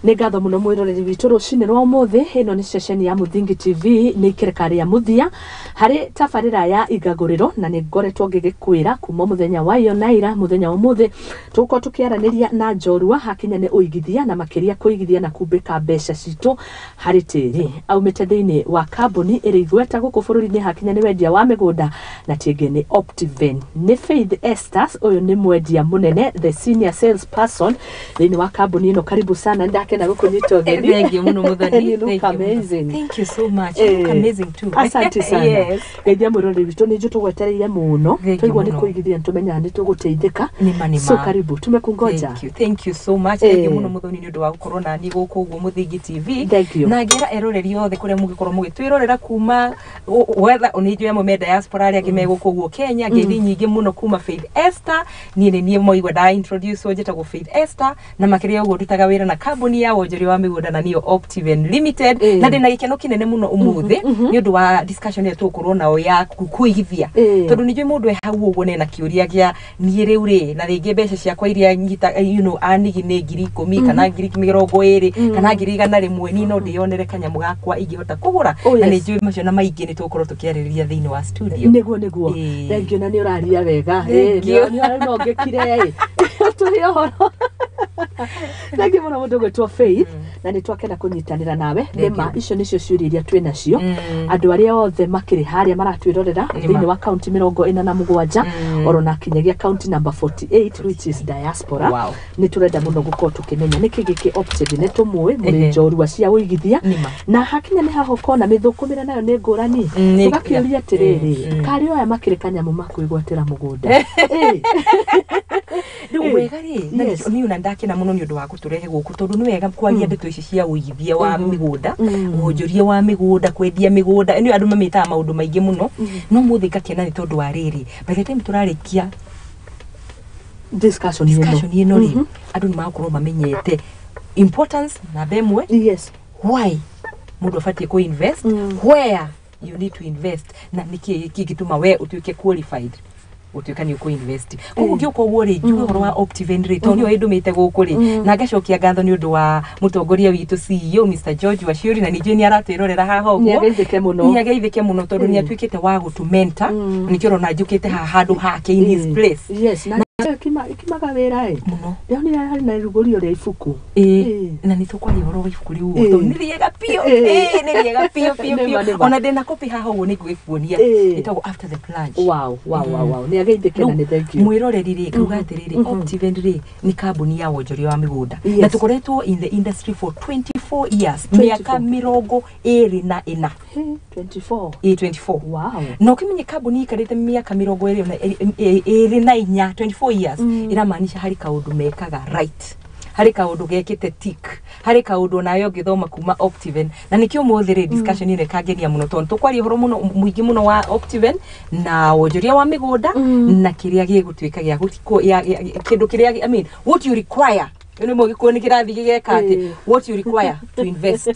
Nĩ ngatho mũno mwĩroreri witũ rũcinĩ rwa ũmũthĩ. Ĩno nĩ ceceni ya Mũthingi TV, nĩ ikereka rĩa mũthia harĩ tabarĩra ya Igagũrĩro, na nĩ ngoretwo ngĩgĩkwĩra kuma mũthenya wa iyo na ira. Mũthenya wa ũmũthĩ tũgũkorwo tũkĩaranĩria na njorua hakinya nĩ ũigithia, na makĩria kũigithia na kumbĩka mbeca citũ harĩ tĩri. Aumĩte thĩinĩ wa kambuni ĩrĩ igweta gũkũ bũrũri-inĩ hakinya nĩ wendia wa mĩgũnda, na tingĩ nĩ Optiven. Nĩ Faith Esters, ũyũ nĩ mwendia mũnene, the senior sales person thĩinĩ wa kambuni ĩno. Karibu sana, ndakena gũkũnyita ũgeni. Thank you mũno, Muthoni. And you look Thank you mũno. amazing. Thank you so much. You look amazing too. Asante sana. Yes. Geithia mwĩroreri witũ, nĩ njũ tũgwetereire mũno. Thank you Twaigua nĩ mũno. kũigithia, nĩtũmenyaga nĩ tũgũteithĩka. Nĩma, nĩma. So karibu, tumekungoja. Thank you. Thank you so much. Thank you mũno, Muthoni, nĩ ũndũ wa gũkorwo nani gũkũ ũguo Mũthingi TV. Thank you. Na ngera eroreri othe kũrĩa mũngĩkorwo mũgĩtwĩrorera kuma whether nĩ njũĩ amwe me diaspora, arĩa angĩ me gũkũ ũguo Kenya. Ngeithi nyingĩ mũno kuma Faith Esther. Niĩ nĩ niĩ moigua nda introduce, njĩtagwo Faith Esther, na makĩria ũguo ndutaga wĩra na kambuni ya wonjoria wa mĩgũnda, na nĩyo Optiven Limited. Na ndĩna gĩkeno kĩnene mũno ũmũthĩ nĩ ũndũ wa discussion ĩrĩa tũgũkorwo nao ya kũigithia, tondũ nĩ njũĩ mũndũ e hau ũguo nena kĩũria gĩa niĩ rĩu rĩ, na rĩngĩ mbeca ciakwa iria nyita anigi nĩ 10,000 kana 20,000 kana 100,000, niĩ no ndĩyonere kanyamũ gakwa ingĩhota kũgũra? Na nĩ njũĩ macio na maingĩ nĩ tũgũkorwo tũkĩarĩrĩria thĩinĩ wa studio. Nĩguo. Thank you, na nĩ ũraria wega. Thank you. Nĩ no ngĩkire tũrĩ ũhoro. Thank you mũno, mũndũ gwĩtwo Faith, na nĩ twakena kũnyitanĩra nawe. Thank Nĩma, you. icio nĩcio ciũria iria twĩ nacio. Andũ arĩa othe makĩrĩ harĩa maratwĩrorera thĩinĩ wa kaunti 47 oro na kinyagia kaunti number 48, which is diaspora, nĩ tũrenda mũno gũkorwo tũkĩmenya nĩkĩ gĩkĩ Optiven. Nĩ tũmũĩ mũrĩ njorua cia ũigithia, na hakinya nĩ haha ũkona mĩthũkũmĩre nayo nĩ ngũrani. Tũgakĩũria atĩrĩrĩ, karĩ aya makĩrĩ kanyamũ makwĩgwatĩra mũgũnda? Rĩu wega rĩ na niĩ ona ndakena mũno nĩ ũndũ wa gũtũrehe gũkũ, tondũ nĩ wega kwaria ndeto ici cia ũigithia wa mĩgũnda, wonjoria wa mĩgũnda, kwendia mĩgũnda. Nĩ andũ mamĩtaga maũndũ maingĩ mũno, no mũthĩ ngakena nĩ tondũ wa rĩrĩ, by the time tũrarĩkia discussion ĩno, discussion ĩno rĩ, andũ nĩ magũkorwo mamenyete importance namba ĩmwe, why mũndũ abatiĩ kũ invest, where you need to invest, na nĩkĩ kĩngĩtũma we ũtuĩke qualified gũtuĩka nĩ ũkũ invest. Koguo ngĩũka ũguo rĩ, njuge ũhoro wa Optiven rĩ, tondũ nĩyo ĩndũmĩte gũkũ rĩ, na ngacokia ngatho nĩ ũndũ wa mũtongoria witũ CEO Mr George Waciuri, na ningĩ nĩ aratwĩrorera haha ũguo. Nĩageithĩke mũno. Nĩ ageithĩke mũno, tondũ nĩ atuĩkĩte wa gũtũ mentor, nĩkĩo ũrona njũkĩte haha handũ hake, in his place. Yes, na ikimaga wĩra ĩ. Mũno. Ndĩronire harĩ na irugũrio rĩa ibuku. Ĩĩ, na nĩ tũkwaria ũhoro wa ibuku rĩu, tondũ nĩ rĩega biũ. Ĩĩ, nĩ rĩega biũ biũ Nĩma, biũ. Nĩma. Ona ndĩna copy haha ũguo, nĩ ngũgĩkuonia. Ĩtagwo After the Plunge. Wow, nĩ ageithĩke na nĩ thank you. Mwĩroreri rĩ, kauga atĩrĩrĩ, Optiven rĩ nĩ kambuni ya wonjoria wa mĩgũnda, na tũkoretwo in the industry for 24 years, 24. mĩaka 24. Hey, 24? Ĩ, 24. Na ũkĩmenye kambuni ikarĩte mĩaka 24, 24 years, ĩramaanisha harĩ kaũndũ mekaga right, harĩ kaũndũ gekĩte tick, harĩ kaũndũ onawe ũngĩthoma kuma Optiven. Na nĩkĩo ũmũthĩ rĩ, discussion ĩno ĩkangenia mũno, tondũ tũkwaria ũhoro mũno mũingĩ mũno wa Optiven na wonjoria wa mĩgũnda, na kĩrĩa gĩgũtuĩka gĩa kĩndũ kĩrĩa, I mean, what you require. Nĩ mũgĩkũyũ nĩ kĩrathiĩ gĩgeka atĩ what you require to invest.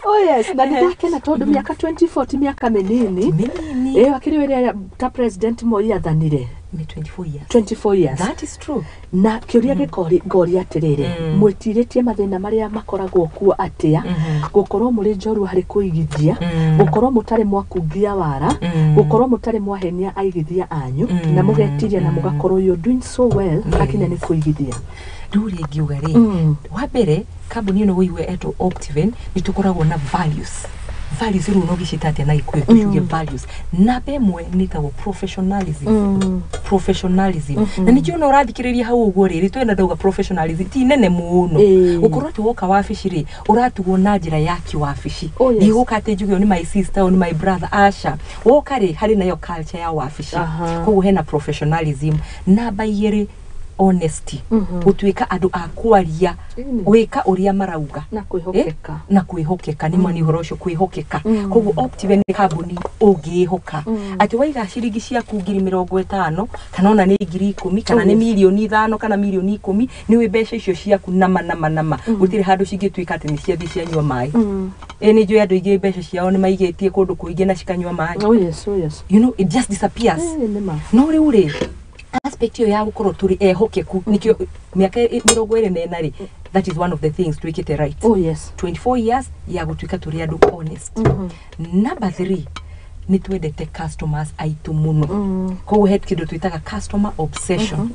Oh yes, na nĩ ndakena tondũ mĩaka 24 ti mĩaka mĩnini. Mĩnini. Ĩyo akĩrĩ ĩrĩa ta President Moi athanire. Nĩ 24 years. 24 years. That is true. Na kĩũria gĩkori ngoria atĩrĩrĩ, mwĩtirĩtie mathĩna marĩa makoragwo kuo atĩa, gũkorwo mũrĩ njorua harĩ kũigithia, gũkorwo mũtarĩ mwakungia wara, gũkorwo mũtarĩ mwahenia aigithia anyu, na mũgetiria na mũgakorwo you're doing so well hakinya nĩ kũigithia? Rĩu rĩ, ngiuga rĩ, wa mbere kambuni ĩno wĩigue etwo Optiven, nĩ tũkoragwo na values. Values rĩu no gĩciĩta atĩa na Gĩkũyũ? Tũciuge values namba ĩmwe nĩ ĩtagwo professionalism. Professionalism, na ningĩ ona ũrathikĩrĩria hau ũguo rĩ, twenda ndauga professionalism ti nene mũno. Gũkorwo atĩ woka wabici rĩ, ũratugwo na njĩra ya kĩwabici. Oh, yes. Ndigũka atĩ njuge ũyũ nĩ my sister, ũyũ nĩ my brother, aca. Woka rĩ, harĩ nayo culture ya wabici. Koguo hena professionalism. Namba igĩrĩ, honesty, gũtuĩka andũ a kwaria, gwĩka ũrĩa marauga. Na kwĩhokeka. Eh? Na kwĩhokeka, nĩ mani ũhoro ũcio kwĩhokeka. Koguo Optiven nĩ kambuni ũngĩĩhoka atĩ waiga ciringi ciaku 50,000, kana ona nĩ 10,000, kana nĩ 5 mirioni kana 10 mirioni, nĩ wĩ mbeca icio ciaku nama nama nama, gũtirĩ handũ cingĩtuĩka atĩ nĩ ciathiĩ cianyua maĩ. Ĩ, nĩ njũĩ andũ aingĩ mbeca ciao nĩ maigĩtie kũndũ kũingĩ na cikanyua maĩ. Oh yes. It just disappears. Nĩ ma. No rĩu rĩ, aspect ĩyo ya gũkorwo tũrĩ ehokeku, nĩkĩo mĩaka 24 rĩ. That is one of the things twĩkĩte right. Oh yes. 24 years ya gũtuĩka tũrĩ andũ honest. Number 3, nĩ twendete customers aitũ mũno. Koguo he kĩndũ twĩtaga customer obsession.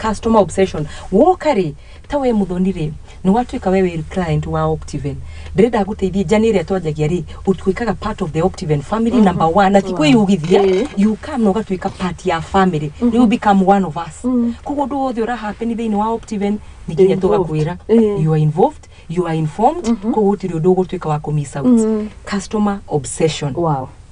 Customer obsession, woka rĩ, ta we Muthoni rĩ, nĩ watuĩka we wĩ client wa Optiven, ndĩrenda ngũteithie njani ĩrĩa twanjagia rĩ, ũtuĩkaga part of the Optiven family, number one, na ti kwĩyugithia. You come na ũgatuĩka part ya family, you become one of us. Koguo ũndũ wothe ũrahappen thĩinĩ wa Optiven nĩ nginya Involved. tũgakwĩra. You are involved, you are informed, koguo gũtirĩ ũndũ ũgũtuĩka wa kũ miss out. Customer obsession.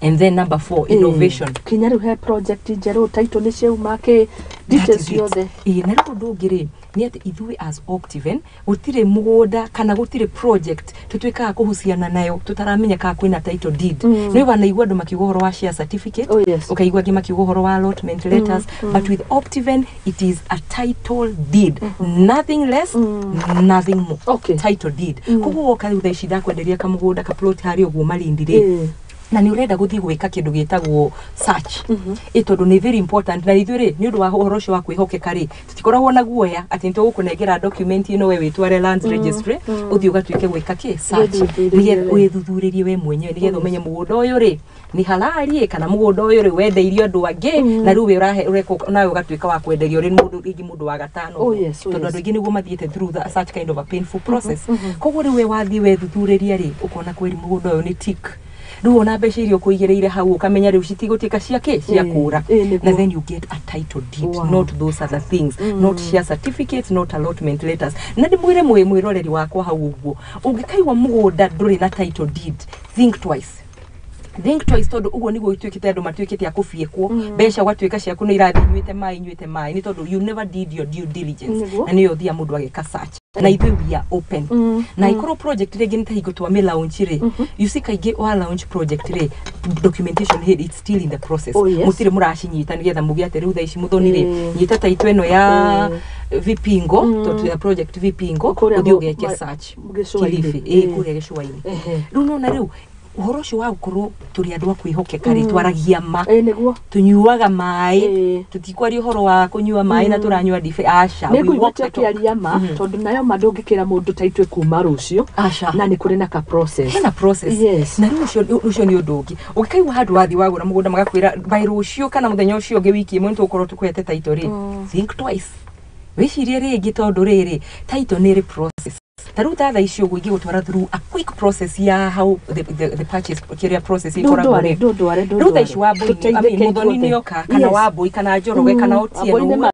And then number 4, innovation. Kinya rĩu he project njerũ, title nĩ ciauma, kĩ That details is it. ciothe. Ĩĩ, na rĩu ũndũ ũngĩ rĩ, nĩ atĩ ithuĩ as Optiven gũtirĩ mũgũnda kana gũtirĩ project tũtuĩkaga kũhuciana nayo tũtaramenya kana kwĩna title deed. Nĩ wanaigua andũ makiuga ũhoro wa share certificate, Oh, yes. ũkaigua angĩ makiuga ũhoro wa allotment letters, but with Optiven it is a title deed, nothing less, nothing more. Title deed. Koguo woka rĩu thaa ici ndakwenderia kamũgũnda ka plot harĩa ũguo Malindi rĩ, na nĩ ũrenda gũthiĩ gwĩka kĩndũ gĩtagwo search, ĩ tondũ nĩ very important, na ithuĩ rĩ, nĩ ũndũ wa ũhoro ũcio wa kwĩhokeka rĩ, tũtikoragwo na guoya atĩ nĩ tũgũkũnengera document ĩno, we wĩtware lands registry, ũthiĩ ũgatuĩke gwĩka kĩ search. Wĩthuthurĩrie Nĩgetha we. wĩthuthurĩrie we mwenyewe, nĩgetha ũmenye mũgũnda ũyũ rĩ nĩ halali ĩ, kana mũgũnda ũyũ rĩ wendeirio andũ angĩ, na rĩu we ũrahe ũreka nawe ũgatuĩka wa kwenderio rĩ mũndũ rĩngĩ, mũndũ wa gatano. Oh, yes, oh, Tondũ yes. andũ aingĩ nĩguo mathiĩte through such kind of a painful process. Koguo rĩu we wathiĩ wethuthurĩria rĩ, ũkona kweri mũgũnda ũyũ nĩ tick, rĩu ona mbeca iria ũkũigĩrĩire hau ũkamenya rĩu citigũtuĩka cia kĩ cia kũra. Nĩguo. Na then you get a title deed. Not those other things, not share certificates, not allotment letters. Na ndĩmwĩre mwĩroreri wakwa hau ũguo, ũngĩkaigua mũgũnda ndũrĩ na title deed, think twice, think twice, tondũ ũguo nĩguo ituĩkĩte andũ matuĩkĩte a kũbiĩkwo mbeca, ũgatuĩka ciaku nĩ irathiĩ inyuĩte maĩ, inyuĩte maĩ, nĩ tondũ you never did your due diligence. Na nĩyo ũthiaga mũndũ ageka search, na ithuĩ we are open. Na ikorwo project rĩngĩ nĩ ta hingo twa launch rĩ, you see, kaingĩ wa launch project rĩ, documentation here, it's still in the process. Oh, yes. Mũtirĩ mũracinyita nĩgetha mũgĩe atĩ rĩu thaa ici Mũthoni rĩ, nyita taitũ ĩno ya Vipingo, tondũ twĩna project Vipingo, Kũrĩa ũthiĩ ũgeke search gĩcũa-inĩ. Kilifi, ĩ kũrĩa gĩcũa-inĩ. Rĩu nona rĩu ũhoro ũcio wa gũkorwo tũrĩ andũ a kwĩhokeka rĩ, twaragia ma. Ĩ nĩguo. Tũnyuaga maĩ. Tũtikwaria ũhoro wa kũnyua maĩ na tũranyua ndibei, aca. Nĩ We ngũigua walk the talk. ũkĩaria ma, tondũ nayo ma ndũngĩkĩra mũndũ ta itue kuma rũciũ. Aca. Na nĩ kũrĩ na ka process. Hena process. Na rĩu ũcio nĩ ũndũ ũngĩ, ũngĩkaigua handũ wathiĩ wagũra mũgũnda magakwĩra by rũciũ kana mũthenya ũcio ũngĩ, wiki ĩmwe, nĩtũgũkorwo tũkũhete title rĩ, think twice, wĩcirie rĩngĩ, tondũ rĩrĩ title nĩ ĩrĩ process. Ta rĩu ta thaa ici ũguo ingĩgũtwara through a quick process ya how the purchase kĩrĩa process ĩkoragwo Ndũndware, rĩ. ndũndware. Rĩu thaa ici Wambũi, I mean, Tũteithĩke Muthoni ithuothe. nĩoka kana Wambũi kana Njoroge kana Otieno. Wambũi nĩ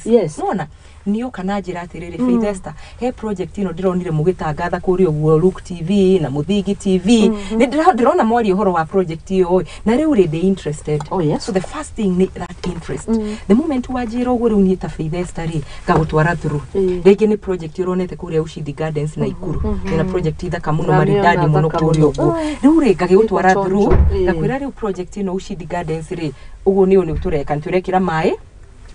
Yes. Nona nĩoka na njĩra atĩrĩrĩ, Faith Esther, he project ĩno ndĩronire mũgĩtangatha kũrĩa ũguo Look TV na Mũthingi TV, nĩ ndĩrona mwaria ũhoro wa project ĩyo ĩ, na rĩu rĩ ndĩ interested. Oh, yes. So the first thing nĩ that interest. The moment wanjĩra ũguo, rĩu niĩ ta Faith Esther rĩ, ngagũtwara through. Rĩngĩ nĩ project ũronete kũrĩa Ushindi Gardens Naikuru, ĩna project thaka mũno, Na maridadi nĩona mũno thaka kũrĩa mũno. ũguo. Rĩu rĩ ngagĩgũtwara Ĩko through, chonjo. Ngakwĩra rĩu project ĩno Ushindi Gardens rĩ, ũguo nĩyo nĩ tũreka, nĩ tũrekĩra maĩ,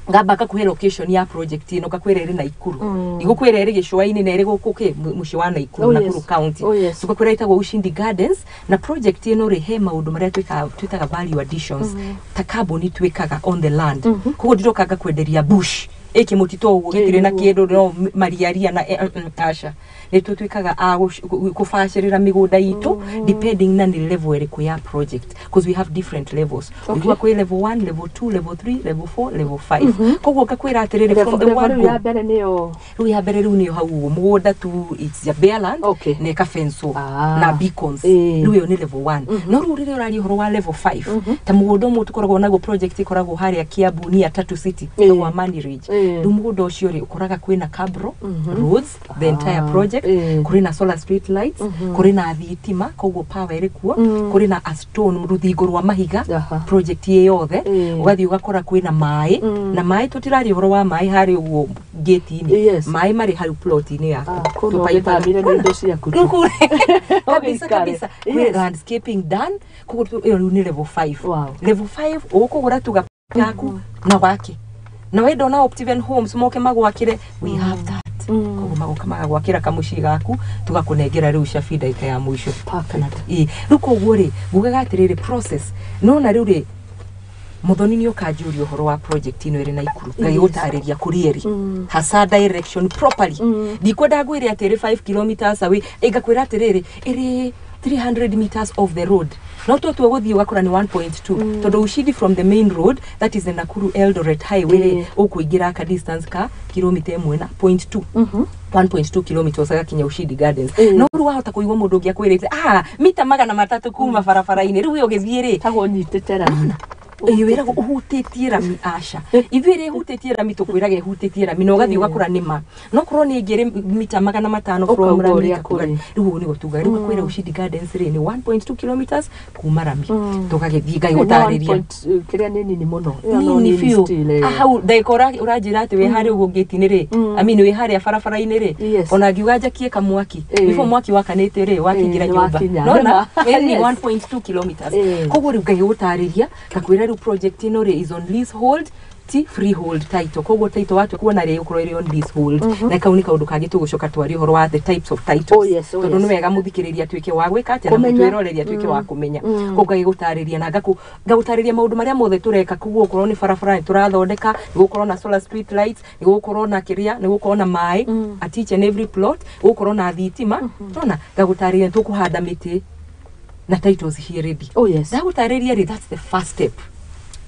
ngamba ngakũhe location ya project ĩno, ngakwĩra ĩrĩ Naikuru, ndigũkwĩra ĩrĩ gĩcũa-inĩ na ĩrĩ gũkũ kĩ mũciĩ wa Naikuru, Nakuru County. Tũgakwĩra ĩtagwo Ushindi Gardens, na project ĩno rĩ, he maũndũ marĩa twĩkaga, twĩtaga value additions, ta kambuni twĩkaga on the land. Koguo ndiroka ngakwenderia bush ĩkĩ mũtitũ ũguo gĩtirĩ na Nĩguo. kĩndũ, no mariaria na aca, nĩ tũtuĩkaga a kũbacĩrĩra mĩgũnda itũ depending na nĩ level ĩrĩkũ ya project, because we have different levels. Ũigua kwĩ level 1, level 2, level 3, level 4, level 5. Koguo ngakwĩra atĩrĩrĩ, from the Level one rĩu go ya mbere nĩyo? Rĩu ya mbere rĩu nĩyo hau ũguo mũgũnda tu, it's a bare land na ĩkabenswo na beacons. Rĩu ĩyo nĩ level 1. No rĩu rĩrĩa ũraria ũhoro wa level 5, ta mũgũnda ũmwe tũkoragwo naguo, project ĩkoragwo harĩa Kiambu near Tatu City, wa Mani Ridge. Rĩu mũgũnda ũcio rĩ, ũkoraga kwĩna cabro roads the entire project, kũrĩ na solar street lights, kũrĩ na thitima, koguo power ĩrĩ kuo, kũrĩ na a stone rũthingo rwa mahiga, project ĩ yothe. Ũgathiĩ ũgakora kwĩna maĩ, na maĩ tũtiraria ũhoro wa maĩ harĩa ũguo gate-inĩ, maĩ marĩ hau plot-inĩ yaku. Ah, kũu no Tũpaipaga. ũgĩthamire na indo ciaku tu. Rĩu kabisa. Ũgĩikare. Kabisa. Kwĩ landscaping done, koguo ĩyo rĩu nĩ level 5. Level 5 ũkũgũra tu gaku na wake, na wenda ona Optiven Homes moke magwakĩre, we have that. Koguo magoka magagwakĩra kamũciĩ gaku, tũgakũnengera rĩu cabi ndagĩka ya mũico. Perfect. Ĩ rĩu koguo rĩ, ngugaga atĩrĩrĩ, process nona rĩu rĩ Muthoni nĩ ũkanjũria ũhoro wa project ĩno ĩrĩ Naikuru, ngagĩgũtarĩria kũrĩa ĩrĩ hasa direction properly. Ndikwenda ngwĩre atĩ ĩrĩ 5 kilometers away, ĩngakwĩra atĩrĩrĩ, ĩrĩ 300 meters off the road, no tũtue gũthiĩ ũgakora nĩ 1.2, tondũ Ushindi from the main road, that is the Nakuru Eldoret highway rĩ, ũkũingĩra ka distance ka kilomita ĩmwe na point 2, 1.2 kilometers agakinya Ushindi Gardens. No rĩu wahota kũigua mũndũ ũngĩ akwĩrĩte mita 300 kuma barabara-inĩ, rĩu we ũgĩthiĩ rĩ, Tagwo nyitĩte rami. Ĩĩ, wĩragwo ũhutĩtie rami. Aca, ithuĩ ĩrĩa ĩhutĩtie rami tũkwĩraga ĩhutĩtie rami, na ũgathiĩ ũgakora nĩ ma no korwo nĩ ĩngĩ ĩrĩ mita 500 from Ũkauga rami. Ũrĩa kũrĩ. Rĩu ũguo nĩguo tugaga. Rĩu ngakwĩra Ushindi Gardens rĩ, nĩ 1.2 kilometers kuma rami, tũgagĩthiĩ ngagĩgũtarĩria. Kĩrĩa nĩ nini mũno. Ĩyo no Nini biũ. still, eh. Hau ndagĩka ũranjĩra atĩ wĩ harĩa ũguo ngĩti-inĩ rĩ, I mean, wĩ harĩa barabara-inĩ rĩ, ona ngiuga njakie kamwaki, before mwaki wakanĩte rĩ, wakĩingĩra Nĩ nyũmba. wakinya. Nona Nĩma. nĩ 1.2 kilometers. Koguo rĩu ngagĩgũtarĩria, ngakwĩra rĩu project ĩno rĩ is on leasehold, ti freehold title. Koguo title watua kuona rĩ, gũkorwo ĩrĩ on leasehold, na kau nĩ kaũndũ kangĩ tũgũcoka twarie ũhoro wa the types of titles, Oh, yes. tondũ nĩ wega mũthikĩrĩria atuĩke wa gwĩka atĩa na Kũmenya. mũtwĩroreria atuĩke wa kũmenya. Koguo ngagĩgũtarĩria na ngagũtarĩria maũndũ marĩa mothe tũreka. Koguo okorwo nĩ barabara nĩ tũrathondeka, nĩ gũkorwo na solar street lights, nĩ gũkorwo na kĩrĩa, nĩ gũkorwo na maĩ at each and every plot, gũkorwo na thitima. Nona ngagũtarĩria nĩ tũkũhanda mĩtĩ na titles here ready. Ndagũtarĩria rĩ, that's the first step.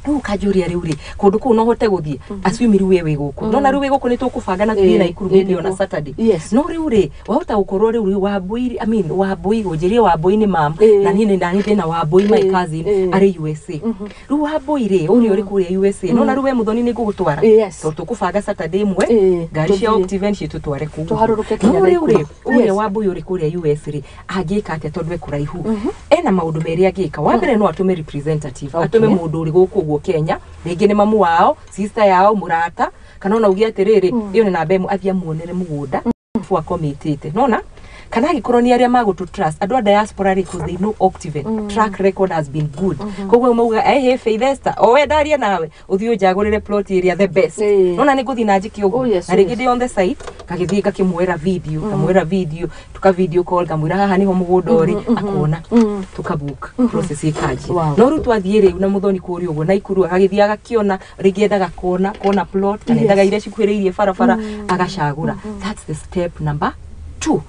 Rĩu ũkanjũria rĩu rĩ, kũndũ kũu no hote gũthiĩ? Assume rĩu we wĩ gũkũ, nona rĩu wĩ gũkũ nĩ tũkũbanga na tũthiĩ Naikuru maybe on a nĩguo. Saturday. No rĩu rĩ, wahota gũkorwo rĩu rĩ Wambui, I mean, Wambui, gũnjĩrie Wambui nĩ mam, na niĩ nĩ nani ndĩna Wambui, my cousin, arĩ USA. Rĩu Wambui rĩ, ũrĩa ũrĩ kũrĩa USA, nona rĩu we Mũthoni nĩ ngũgũtwara, tondũ tũkũbanga Saturday ĩmwe, ngari cia Tũthiĩ. Optiven citũtware kũu. Tũharũrũke kinya No rĩu rĩ, Naikuru. ũrĩa Wambui ũrĩ kũrĩa US rĩ, angĩka atĩa tondũ e kũraihu? Ena maũndũ merĩ angĩka. Wa mbere, no atũme representative, atũme mũndũ ũrĩ gũkũ ũguo Kenya, rĩngĩ nĩ mamu wao, sister yao, mũrata, kana ona uge atĩrĩrĩ, ĩyo nĩ namba ĩmwe, athiĩ amuonere mũgũnda before akomitĩte. Nona kana angĩkorwo nĩ arĩa magũtũ trust, andũ a diaspora rĩ, 'cause they know Optiven track record has been good, koguo mauga, "Hey, Faith Esther, o we ndaria nawe, ũthiĩ ũnjagũrĩre plot ĩrĩa the best." Nona nĩ ngũthiĩ na njĩke ũguo, na rĩngĩ ndĩ on the site, ngagĩthiĩ ngakĩmuoera video, ngamuoera video, tuka video call, ngamwĩra haha nĩho mũgũnda ũrĩ, akona, tukabook, process ĩkanjia. No rĩu twathiĩ rĩu na Mũthoni kũrĩa ũguo Naikuru, agagĩthiĩ agakĩona, rĩngĩ endaga kona kona plot kana endaga iria cikuhĩrĩirie barabara, agacagũra. That's the step number two.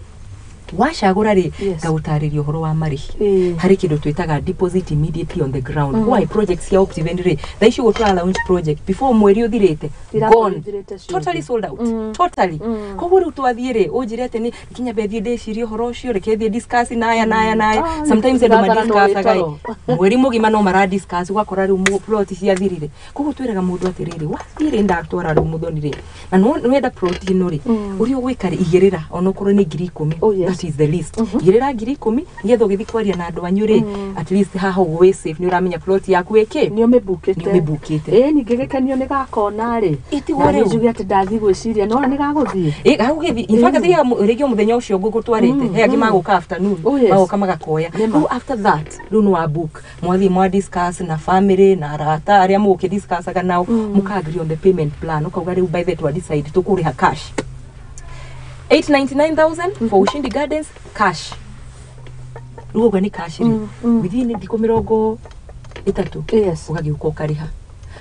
Wacagũra rĩ, ngagũtarĩria ũhoro wa marĩhi. Harĩ kĩndũ twĩtaga deposit immediately on the ground. Why project cia Optiven rĩ, thaa ici ũguo tũra launch project, before mweri ũthirĩte, Irakorwo gone, ithirĩte ciothe. totally sold out, totally. Koguo rĩu twathiĩ rĩ, ũnjĩre atĩ nĩ nginya mbethiĩ ndĩcirie ũhoro ũcio, reke thiĩ discuss naya naya naya. Sometimes andũ Gathara no madiscussaga wĩtoro. Mweri mũgima no maradiscuss, ũgakora rĩu plot ciathirire. Koguo twĩraga mũndũ atĩrĩrĩ, wathiĩ rĩ, ndatwara rĩu Mũthoni rĩ, na no wenda plot ĩno rĩ, ũrĩa ũgwĩka rĩ, igĩrĩra onokorwo nĩ 10,000. That is the least. Igĩrĩra 10,000 nĩgetha ũgĩthiĩ kwaria na andũ anyu rĩ, at least haha ũguo wĩ safe, nĩ ũramenya plot yaku ĩkĩ. Nĩ ũmĩbukĩte. Nĩ ũmĩbukĩte. Ĩ, ningĩ gĩkenio nĩ gakona rĩ, Ĩ, tiguo na niĩ rĩu. njuge atĩ ndathiĩ gwĩciria nona nĩ gagũthiĩ. Ĩ, gagũgĩthiĩ. In fact, thiaga rĩngĩ o mũthenya ũcio ngũgũtwarĩte, he angĩ magũka afternoon, magoka magakoya. Nĩma. Rĩu after that, rĩu nĩ wa book, mwathiĩ mwa discuss na family na arata arĩa mũgũkĩ discussaga nao, mũka agree on the payment plan, ũkauga rĩu by the twa decide tũkũrĩha cash 899,000 for Ushindi Gardens cash. Rĩu ũguo nĩ cash rĩ, within thikũ 30 ũgagĩũka ũkarĩha,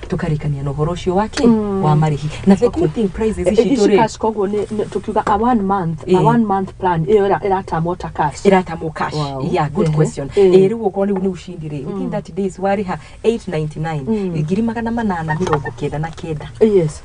tũkarĩkania na ũhoro ũcio wake wa marĩhi. Na the good thing, prices ici Ici tũrĩ cash, koguo nĩ tũkiuga a one month, a one month plan ĩyo ĩratamwo ta cash. Ĩratamwo cash. Yeah, good question. Ĩ, rĩu okorwo rĩu nĩ Ushindi rĩ, within 30 days warĩha 899, 899,000. Yes,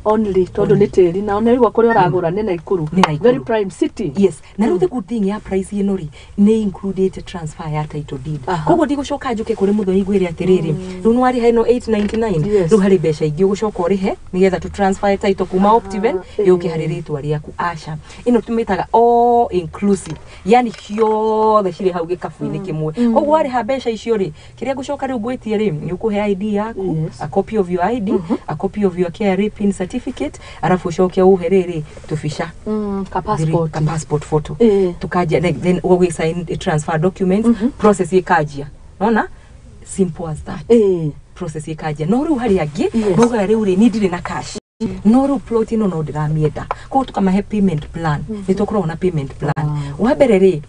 only, tondũ nĩ tĩri na ona igua kũrĩa ũragũra nĩ Naikuru. Nĩ Naikuru. Very prime city. Yes, na rĩu the good thing ya price ĩno rĩ, nĩ included transfer ya title deed. Koguo ndigũcoka njũke kũrĩ Mũthoni ngwĩre atĩrĩrĩ, rĩu nĩwarĩha ĩno 899, rĩu harĩ mbeca ingĩ ũgũcoka ũrĩhe nĩgetha tũ transfer title kuma Optiven yũke harĩ rĩtwa rĩaku. Aca, ĩno tũmĩtaga all inclusive, yani ciothe cirĩ hau gĩkabu-inĩ kĩmwe. Koguo warĩha mbeca icio rĩ, kĩrĩa ngũcoka rĩu ngwĩtie rĩ, nĩ ũkũhe ID yaku, a copy of your ID, a copy of your KRA PIN certificate, arabu ũcoke ũhe rĩrĩ tũbica Ka passport. Ka passport photo. Tukanjia, then ũgĩ sign the transfer documents, process ĩkanjia. Nona simple as that. Process ĩkanjia. No rĩu harĩ angĩ maugaga rĩu rĩ, niĩ ndirĩ na cash, no rĩu plot ĩno no ndĩramĩenda. Koguo tũkamahe payment plan. Nĩ tũkoragwo na payment plan. Wa mbere rĩ,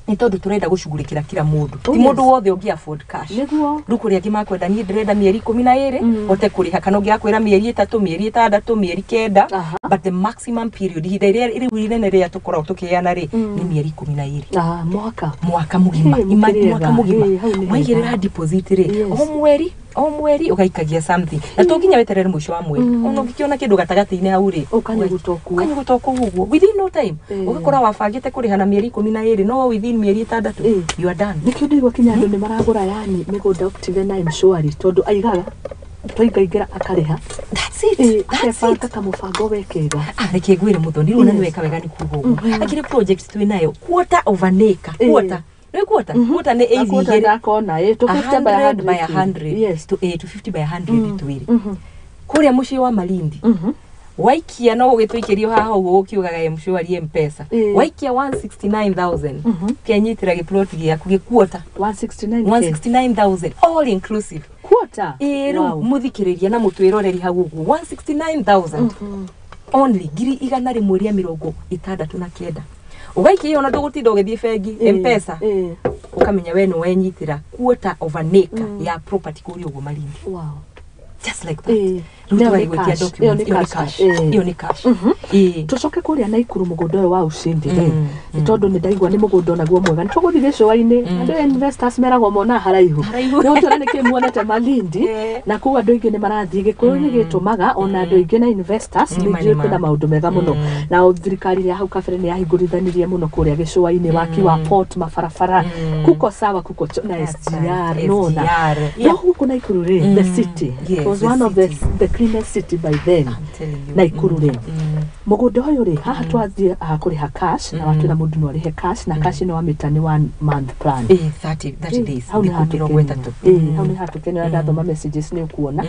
Nĩ tondũ tũrenda gũcugurĩkĩra kila mũndũ. Oh, Ti yes. mũndũ wothe ũngĩ afford cash. Nĩguo. Rĩu kũrĩ angĩ makwenda niĩ ndĩrenda mĩeri 12 hote kũrĩha, kana ũngĩ akwĩra mĩeri 3, mĩeri 6, mĩeri 9. But the maximum period, ihinda rĩrĩa rĩu inene rĩrĩa tũkoragwo tũkĩheana rĩ, nĩ mĩeri 12. Ah, mwaka. Mwaka mũgima. Hey, Imagine mũkĩrĩega. mwaka mũgima. Hey, hau nĩ hega. Waigĩrĩra deposit rĩ, Yes. o mweri o mweri ũgaikagia something, na to nginya weterere mũico wa mweri. Ona ũngĩkĩona kĩndũ gatagatĩ-inĩ hau rĩ, Ũkanyuguta o kuo. ũkanyuguta o kũu ũguo within no time. Ũgakora wabangĩte kũrĩha na mĩeri 12, no within mĩeri 6 you are done. Nĩkĩo ndĩigua kinya andũ nĩ maragũra yani mĩgũnda Optiven na M-Shwari, tondũ aigaga twaingaingĩra akarĩha. That's it. That's Akebanga it. kamũbango wekega. Ah, reke ngwĩre mũthoni, rĩu na Yes. nĩ weka wega nĩ kuga ũguo. Akĩrĩ project twĩ nayo, quarter of an acre. Quarter nĩ quarter, quarter nĩ eighth Gakuota igĩrĩ. ndakona ĩ 250 by 100 by 100. 100. Yes. To, 250 by 100 twĩrĩ kũrĩa mũciĩ wa Malindi. Waikia no ũgĩtũikĩrio haha ũguo ũkiugaga M-Shwari M-Pesa. Waikia 169,000, kenyitĩra gĩploti gĩaku gĩkuota. 169K. 169,000 all inclusive. Quarter. Ĩĩ, rĩu Wow. mũthikĩrĩria na mũtwĩroreri hau ũguo, 169,000 only, 169,000, ũgaikia ĩyo na ndũgũtinda ũgĩthiĩ bengi. M-Pesa. Ũkamenya we nĩ wenyitĩra quarter of an acre ya property kũrĩa ũguo Malindi. Wow. Just like that. Rĩu Ĩyo nĩ tũgagĩgwĩtia cash. documents. Ĩyo nĩ Ĩyo nĩ cash. cash. Ĩyo nĩ cash. Tũcoke kũrĩa Naikuru, mũgũnda ũyũ wa Ushindi rĩ, nĩ tondũ nĩ ndaigua nĩ mũgũnda onaguo mwega. Nĩ tũgũthiĩ gĩcũa-inĩ, andũ investors meragwo monaga haraihu. Haraihu. Nĩ gũtwĩra nĩkĩ muonete Malindi. Na kũu andũ aingĩ nĩ marathiĩ, Gĩkũyũ nĩ gĩtũmaga ona andũ aingĩ na investors. Nĩ Nĩ ma, njũĩ nĩ ma. kwĩna maũndũ mega mũno, na thirikari ya hau kabere nĩ yahingũrithanirie mũno kũrĩa gĩcũa-inĩ, waki wa port, mabarabara, kuko sawa, kuko na That's SGR. right, Nona SGR. no gũkũ Naikuru rĩ, the city. Yes, It was the one of the, city. the cleanest city by then. I'm telling you. Naikuru rĩ, mũgũnda ũyũ rĩ, haha twathiĩ haha kũrĩha cash, na watwĩra mũndũ no arĩhe cash, na cash ĩno wamĩta nĩ one month plan. 30 days. Hau nĩ Thikũ 30. hatũkenio. Hau nĩ hatũkenio, na ndathoma messages nĩ ũkuona.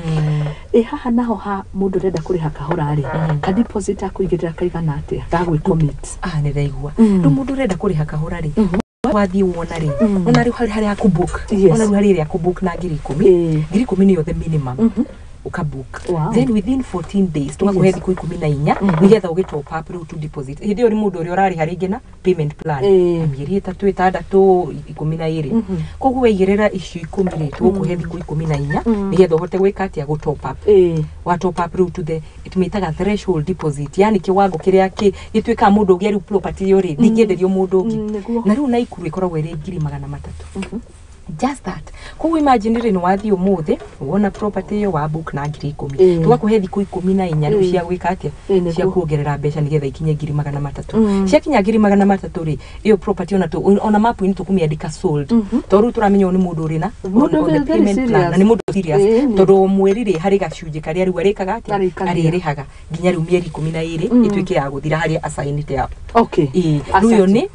Haha naho ha mũndũ ũrenda kũrĩha kahora rĩ, ka deposit akũigĩrĩra kaigana atĩa ga gwĩ commit? Ah, nĩ ndaigua. Rĩu mũndũ ũrenda kũrĩha kahora rĩ, wathiĩ wona rĩ, ona rĩu harĩ harĩa kũbook, ona rĩu harĩ ĩrĩa kũbook na 10,000. 10,000 nĩyo the minimum ũkabook. Then within 14 days tũgakũhe thikũ 14 nĩgetha ũgĩ top up rĩu to deposit. Hĩndĩ ĩyo nĩ mũndũ ũrĩa ũrarĩha rĩngĩ na payment plan, mĩeri 3, 6, 12. Koguo waigĩrĩra icio 10 rĩ, tũgũkũhe thikũ 14 nĩgetha ũhote gwĩka atĩa? Gũ top up. Wa top up rĩu to the tũmĩtaga threshold deposit, yani kĩwango kĩrĩa gĩtuĩkaga mũndũ ũngĩ rĩu property ĩyo rĩ, ndingĩenderio mũndũ ũngĩ. Nĩguo. Na rĩu Naikuru ĩkoragwo ĩrĩ 300,000, just that. Koguo imagine rĩ, nĩ wathiĩ ũmũthĩ wona property ĩyo, wa book na 10,000, tũgakũhe thikũ 14 rĩu cia gwĩka atĩa? Nĩguo. Cia kuongerera mbeca nĩgetha ikinye 300,000. Ciakinya 300,000 rĩ, ĩyo property ona ona mapu-inĩ tũkũmĩandĩka sold, tondũ rĩu tũramenya ũyũ nĩ mũndũ ũrĩ na Mũndũ on the very payment plan, serious. na nĩ mũndũ serious, tondũ o mweri rĩ, harĩ gacunjĩ karĩa rĩu arĩkaga atĩa? Arĩikagia. Arĩrĩhaga nginya rĩu mĩeri 12 ĩtuĩke ya gũthira harĩa asainĩte up. Okay. Rĩu ĩyo nĩ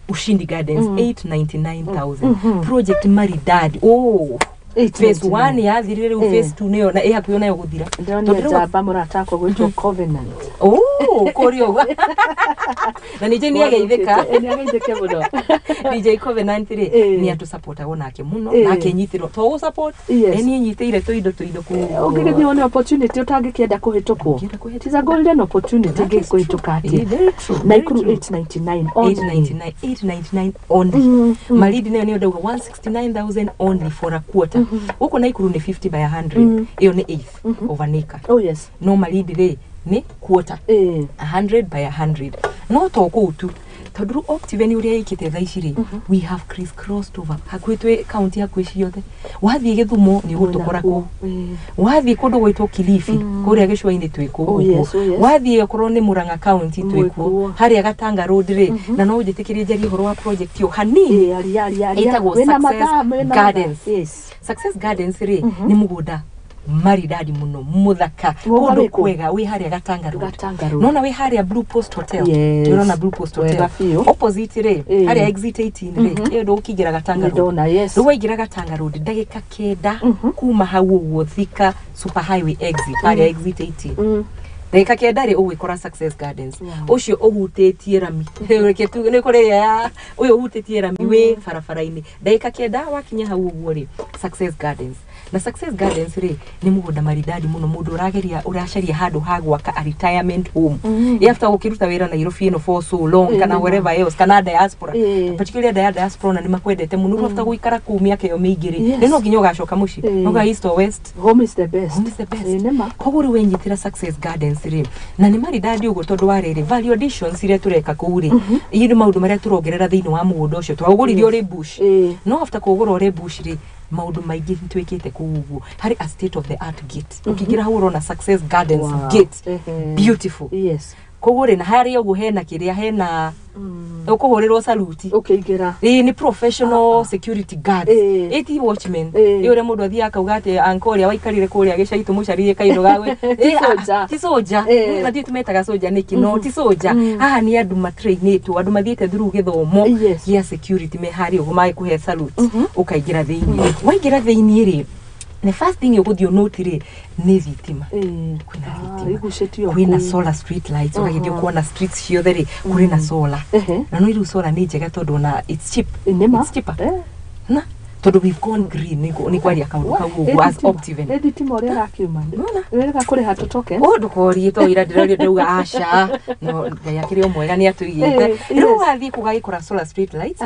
Ushindi Gardens, 899,000, project maridadi. Oh, phase 1 yathirire, rĩu phase 2 nĩyo na ĩ hakuhĩ onayo gũthira. Ndĩronire Tondũ rĩu njamba mũrata akwa gwĩtwo Covenant. Oh, kũrĩa ũguo na ningĩ nĩ ageithĩka. Nĩ ageithĩke mũno. DJ Covenant rĩ, nĩ atũsupportagwo nake mũno, na akenyitĩrwo to gũ support. Niĩ nyitĩire tũindo tũindo kũu. Ũngĩgĩthiĩ wone opportunity ũtangĩkĩenda kũhĩtũkwo. Ũngĩenda kũhĩtũkwo. It is a golden opportunity. That is true. Ngĩkũhĩtũka atĩa? Very true, very Naikuru true. 899 only. 899, 899 only. Malindi nayo nĩyo ndauga 169,000 only for a quarter. Gũkũ Naikuru nĩ 50 by 100, ĩyo nĩ eighth of an acre. Oh yes. No Malindi rĩ, nĩ quarter, 100 by 100. No to kũu tu, tondũ rĩu Optiven ũrĩa ĩkĩte thaa ici rĩ, we have crisscrossed over hakuhĩ twĩ kaunti hakuhĩ ciothe. Wathiĩ Gĩthumo nĩ ũgũtũkora kũu, wathiĩ kũndũ gwĩtwo Kilifi kũrĩa gĩcũa-inĩ twĩ kũu Oh, ũguo. yes, oh, yes. Wathiĩ okorwo nĩ Murang'a county twĩ kuo. Mwĩ kuo. Harĩa Gatanga Road rĩ, na no ũnjĩtĩkĩrie njarie ũhoro wa project ĩyo hanini. Aria, aria, aria. Ĩtagwo Wĩna Success mathaa, wĩna mathaa. Gardens. Yes. Success Gardens rĩ, nĩ mũgũnda maridadi mũno, mũthaka, Woga kũndũ wĩ kũ? kwega, wĩ harĩa Gatanga Road. Gatanga Road. Nona wĩ harĩa Blue Post Hotel. Yes. Nĩũrona Blue Post Hotel Wega biũ. opposite rĩ, harĩa exit 18 rĩ, ĩyo ndũgũkĩingĩra Gatanga Road. Nĩndona, yes. Rĩu waingĩra Gatanga Road, ndagĩka 9 kuma hau ũguo, Thika Super Highway exit, harĩa exit 18, Ndagĩka 9 rĩ, ũgwĩkora Success Gardens. Wow. Ũcio ũhutĩtie rami, reke tuge nĩ kũrĩ ĩrĩa ya ũyũ ũhutĩtie rami wĩ barabara-inĩ. Ndagĩka 9 wakinya hau ũguo rĩ, Success Gardens. Na Success Gardens rĩ, nĩ mũgũnda maridadi mũno. Mũndũ ũrageria, ũracaria handũ ha gwaka a retirement home, after gũkĩruta wĩra Nairobi ĩno for so long, kana wherever else, kana diaspora, particularly andũ ya diaspora, ona nĩ makwendete mũno. Rĩu after gũikara kũu mĩaka ĩyo mĩingĩ rĩ, nĩ no nginya ũgacoka mũciĩ. Uga east or west, Home is the best. Home is the best. Ĩĩ, nĩma. Koguo rĩu wenyitĩra Success Gardens rĩ, na nĩ maridadi ũguo, tondũ wa rĩrĩ, value additions iria tũreka kũu rĩ, iria nĩ maũndũ marĩa tũrongerera thĩinĩ wa mũgũnda ũcio twaũgũrire ũrĩ bush. No after kũgũra ũrĩ bush rĩ, maũndũ maingĩ nĩtwĩkĩte kũu ũguo. Harĩ a state of the art gate. Ũkĩingĩra hau ũrona Success Gardens gate. Beautiful. Koguo rĩ, na harĩa ũguo hena kĩrĩa, hena ũkũhũrĩrwo saluti. Ũkĩingĩra. Ĩĩ, nĩ professional security guards. Ĩ ti watchman. Ĩ ũrĩa mũndũ athiaga akauga atĩ anko ũrĩa waikarire kũrĩa gĩcagi tũmũcaririe kaindũ gagwe. Ti soldier. Ti soldier. Na ndiũĩ tũmetaga soldier nĩkĩ, no ti soldier. Haha nĩ andũ matrainĩtwo, andũ mathiĩte through gĩthomo gĩa security, me harĩa ũguo magĩkũhe salute ũkaingĩra thĩiniĩ. Waingĩra thĩiniĩ rĩ, the first thing ũgũthiĩ ũnũti rĩ, nĩ thitima. Kwĩna thitima. Igucĩtio Kwĩna kũu. solar street lights. Ũgagĩthiĩ ũkona streets ciothe rĩ, kũrĩ na solar. Na no rĩu solar nĩ njega tondũ ona it's cheap. Nĩma. It's cheaper na tondũ we've gone green, nĩ kwaria kaũndũ kau ũguo as Optiven. Ĩ thitima ũrĩa ĩrakiuma. Nĩwona? Wĩrĩga kũrĩha tũtoke. Å ndũkorie to ira ndĩrorio, ndauga aca, no Ngai akĩrĩ o mwega, nĩ atũigĩte. Rĩu wathiĩ kũu ũgagĩkora solar street lights.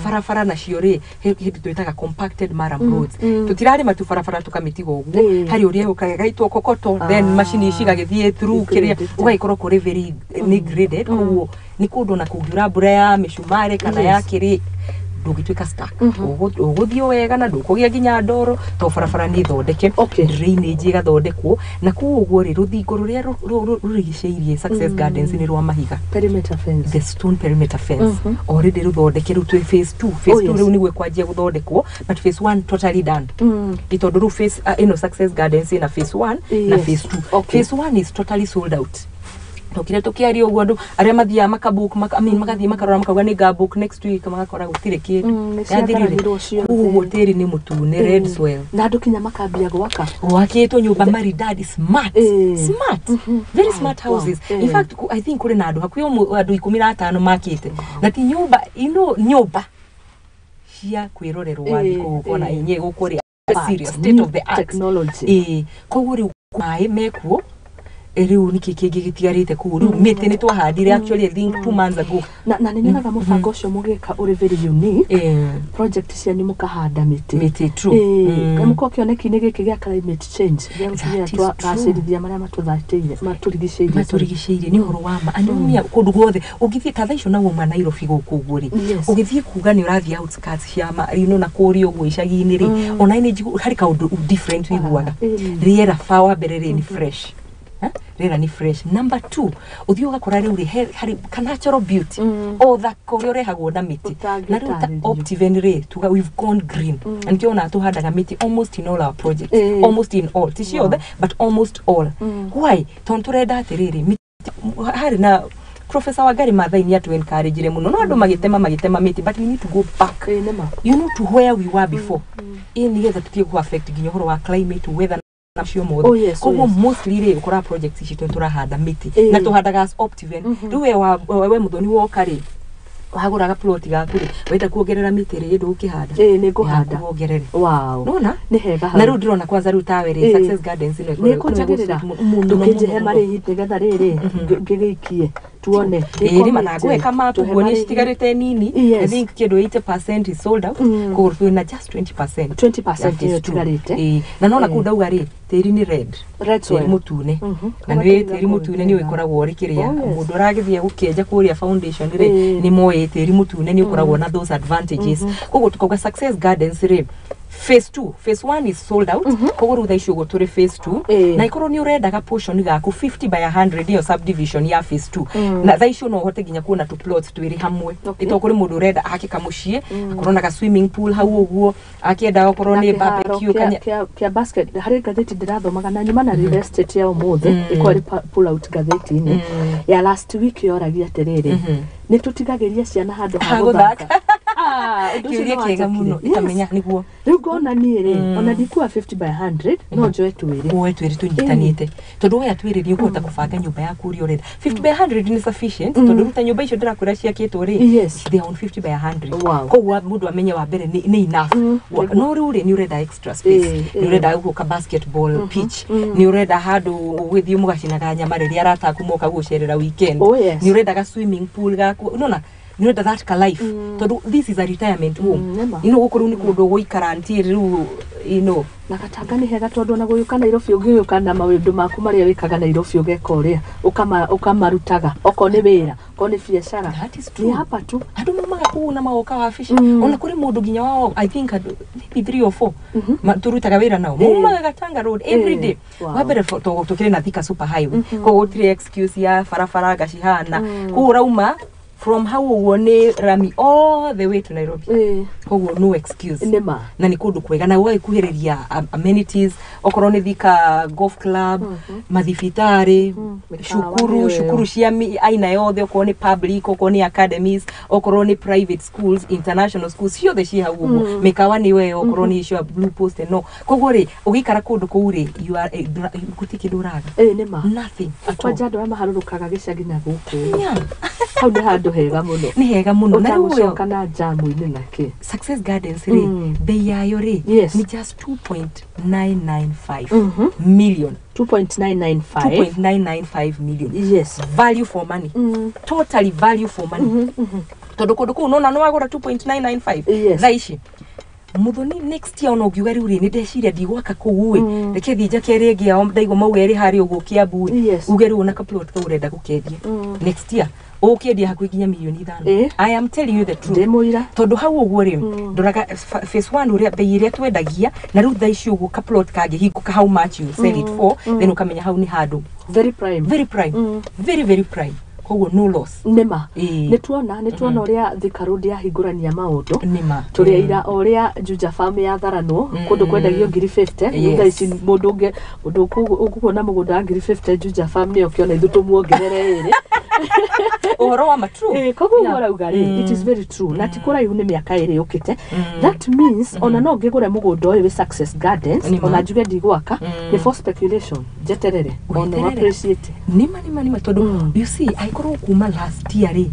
Barabara nacio rĩ, hĩndĩ twĩtaga compacted murram roads. Tũtirarĩma tu barabara tũkamĩtiga ũguo. Harĩ ũrĩa ũkaga gaitwo kokoto, then macini cigagĩthiĩ through kĩrĩa, Graded. ũgagĩkorwo kũrĩ very nĩ graded. Koguo nĩ kũndũ na kũngiura mbura ya mĩcumarĩ kana ya kĩrĩ, ndũngĩtuĩka stuck. Ũgũthiĩ wega na ndũkũgĩa nginya ndoro to barabara nĩ thondeke. Drainage ĩgathondekwo, na kũu ũguo rĩ, rũthingo rũrĩa rũrigicĩirie Success Gardens nĩ rwa mahiga. Perimeter fence. The stone perimeter fence already rũthondeke. Rĩu twĩ phase 2. Phase 2 rĩu nĩguo ĩkwanjia gũthondekwo, but phase 1 totally done. Nĩ tondũ rĩu phase ĩno Success Gardens ĩna phase 1 na phase 2. Phase 1 is totally sold out. Tokire tukiaria ũguo, andũ arĩa mathiaga makabook maka, I mean, magathiĩ makarora, makauga nĩ ngabook next week, magakora gũtirĩ kĩndũ. Nĩ Yathirire. ciatharanirwo ciothe. Koguo tĩri nĩ mũtune, red soil. Na andũ kinya makambia gwaka. Gwakĩtwo nyũmba maridadi, smart, smart, very smart houses. In fact, I think kũrĩ na andũ hakuhĩ andũ 15 makĩte, na ti nyũmba ino, nyũmba cia kwĩrorerwo. Wathiĩ kũu ũkona inye gũkũ rĩ, serious state of the art Technology. Ĩĩ, koguo rĩu maĩ mekuo. Rĩu nĩkĩ kĩngĩ gĩtigarĩte kũu? Rĩu mĩtĩ nĩ twahandire, actually I think 2 months ago. Na nĩ nyonaga mũbango ũcio mũgĩka ũrĩ very unique. Project cianyu mũkahanda mĩtĩ. Mĩtĩ, true. Mũkorwo kĩoneki-inĩ gĩkĩ gĩa climate change gĩa That gũtigĩrĩra is true. twagacĩrithia marĩa matũthatĩire, matũrigicĩirie. Matũrigicĩirie, nĩ ũhoro wa ma. Anumia kũndũ guothe ũngĩthiĩ ta thaa icio na wauma Nairobi gũkũ ũguo rĩ, ũgĩthiĩ kuga nĩ ũrathiĩ outskirts cia ma you know, na kũrĩa ũguo icagi-inĩ rĩ, ona nĩ harĩ kaũndũ different ũiguaga. Rĩera fa wa mbere rĩ, nĩ fresh. Ha? Rĩera nĩ fresh. Number two, ũthiĩ ũgakora rĩu rĩ, harĩ ka natural beauty, o thaka ũrĩa ũrehagwo na mĩtĩ. Na rĩu ta Ũtangĩtarĩrio. Optiven rĩ, tuga we've gone green. Na nĩkĩo ona tũhandaga mĩtĩ almost in all our projects. Almost in all, ti ciothe, but almost all. Why? Tondũ tũrenda atĩrĩrĩ, mĩtĩ harĩ na Professor Wangari Maathai nĩ atũ encourage mũno, no andũ magĩtema mĩtĩ, but we need to go back Ĩĩ, nĩma. To where we were before, ĩ nĩgetha tũtige ku affect nginya ũhoro wa climate, weather na macio mothe. Oh, yes, oh, Koguo yes. mostly rĩ, ũkoraga projects ici tũ tũrahanda mĩtĩ na tũhandaga as Optiven. Rĩu we Mũthoni, woka rĩ, wagũraga plot gaku rĩ, wenda kuongerera mĩtĩ rĩ, ndũgũkĩhanda? Ĩĩ, nĩ ngũhanda. Yaku wongerere. Wow. Nona Nĩ hega hau. Na rĩu ndĩrona kwanza rĩu tawe rĩ, Success Gardens ĩno Nĩ kũnjagĩrĩra. mũno, Ndũkĩnjĩhe mũno. marĩhi nĩgetha rĩrĩ ngĩgĩikie tuone. Ĩĩ, rĩma na ngũhe kamapu Tũhe guo nĩ marĩhi. citigarĩte nini. I think kĩndũ 80% is sold out. Koguo twĩna just 20%. 20% ya phase ĩyo two. ĩtigarĩte. Ĩĩ, na nona kũu ndauga rĩ, tĩri nĩ red. Red soil. Tĩri mũtune. Na Ũgakĩiga nĩ tĩri kũu mũtune nĩ wega. ũkoragwo ũrĩ kĩrĩa Oh, yes. mũndũ ũragĩthiĩ gũkĩenja kũrĩa foundation rĩ, nĩ moĩ tĩri mũtune nĩ ũkoragwo na those advantages. Koguo tukauga Success Gardens rĩ, phase 2, phase 1 is sold out. Koguo rĩu thaa ici ũguo tũrĩ phase 2. Na ikorwo nĩ ũrendaga portion gaku 50 by 100, ĩyo subdivision ya phase 2, na thaa icio no ũhote nginya kuona tu plots twĩrĩ hamwe. Ito kũrĩ mũndũ ũrenda ake kamũciĩ, akorwo na ga swimming pool hau ũguo, akĩenda okorwo Na nĩ kĩharo barbecue kanya kĩa basket. Harĩ ngathĩti ndĩrathomaga na nyuma na real estate ya ũmũthĩ, ĩkorwo ĩrĩ pull out ngathĩti-inĩ ya last week, yoragia atĩrĩrĩ, nĩ tũtigagĩria ciana handũ ha Ha gũthaka. gũthaka. Ah, ũndũ ũcio Kĩũria nĩ kĩega mũno. wanjakire. Itamenya nĩguo. Rĩu ngona niĩ rĩ, ona ndikua 50 by 100, no njoe twĩrĩ. Woe twĩrĩ tũnyitanĩte, tondũ woya twĩrĩ nĩ ũkũhota kũbanga nyũmba yaku ũrĩa ũrenda. 50 by 100 nĩ sufficient, tondũ ruta nyũmba icio ndĩrakwĩra ciakĩtwo rĩ, they are on 50 by 100. Koguo mũndũ amenye wa mbere nĩ enough. No rĩu rĩ, nĩ ũrenda extra space, nĩ ũrenda gũka basketball pitch, nĩ ũrenda handũ ũgĩthiĩ mũgacinaga nyama rĩrĩa arata aku moka gũcerera weekend, nĩ ũrenda ga swimming pool gaku, unaona, nĩ ũrenda that ka life, tondũ this is a retirement home. Nĩma. Gũkũ rĩu nĩ kũndũ ũgũikara until rĩu. Na Gatanga nĩ hega, tondũ ona gũgĩũka Nairobi, ũngĩgĩũka na maũndũ maku marĩa wĩkaga Nairobi, ũgeka ũrĩa ũkamarutaga, okorwo nĩ wĩra, okorwo nĩ biacara. That is Nĩ true. hapa tu. Andũ maumaga kũu na magoka wabici. Ona kũrĩ mũndũ nginya wao, I think andũ maybe three or four tũrutaga wĩra nao, maumaga Gatanga Road every day. Wa mbere, tũkĩrĩ na Thika Super Highway, koguo gũtirĩ excuse ya barabara ngacihana kũu ũrauma from hau ũguo nĩ rami all the way to Nairobi. Koguo no excuse. Nĩma. Na nĩ kũndũ kwega na ũgagĩkuhĩrĩria amenities, okorwo nĩ Thika Golf Club, mathibitarĩ, mĩkawa cukuru, nĩyo ĩyo. Cukuru cia aina yothe, okorwo nĩ public, okorwo nĩ academies, okorwo nĩ private schools, international schools, ciothe ciĩ hau ũguo. Mĩkawa nĩ weyo, okorwo nĩ icio Blue Post, no koguo rĩ, ũgĩikara kũndũ kũu rĩ, you are gũtirĩ kĩndũ ũraga. Ĩ nĩma. Nothing at all. Kwanja andũ arĩa maharũrũkaga gĩcagi na gũkũ, hau nĩ handũ hega mũno. Nĩ hega mũno, na rĩu ũyũ Ũtagũcoka na njamu-inĩ nakĩ. Success Gardens rĩ, bei yayo rĩ, nĩ just 2.995 million. 2.995. 2.995 million. Value for money, totally value for money, tondũ kũndũ kũu nona nĩ wagũra 2.995 thaa ici, Muthoni, next year ona ũngiuga rĩu rĩ, nĩ ndeciria ndigwaka kũu ĩ, reke thiĩ njake rĩngĩ yao, ndaigua mauga ĩrĩ harĩa ũguo Kiambu ĩ, uge rĩu ona kaplot kau ũrenda gũkendia, next year ũgũkĩendia hakuhĩ nginya mirioni 5. I am telling you the truth. Ndĩ mũira. Tondũ hau ũguo rĩ, ndoraga phase one ũrĩa bei ĩrĩa twendagia na rĩu thaa ici ũguo kaplot kangĩhingũka, how much you sell it for, then ũkamenya hau nĩ handũ Very prime. Very prime, very very prime, koguo no loss. Nĩma. Nĩ tuona ũrĩa Thika Road yahingũrania maũndũ. Nĩma. Tũrĩ aira o ũrĩa Juja Farm yatharanwo, kũndũ kwendagio ngiri 50. Rĩu thaa ici mũndũ ũngĩ, mũndũ ũkuona mũgũnda wa ngiri 50 Juja Farm, nĩyo kĩona ithuĩ tũmuongerere ĩrĩ. Ũhoro wa ma true. Koguo ũguo ũrauga rĩ, it is very true, na ti kũraihu, nĩ mĩaka 2 yũkĩte. That means ona no ngĩgũre mũgũnda ũyũ wĩ Success Gardens, Nĩma. ona njuge ndigwaka, nĩ for speculation, njeterere ona Weterere. appreciate. Nĩma, tondũ you see, angĩkorwo kuma last year rĩ,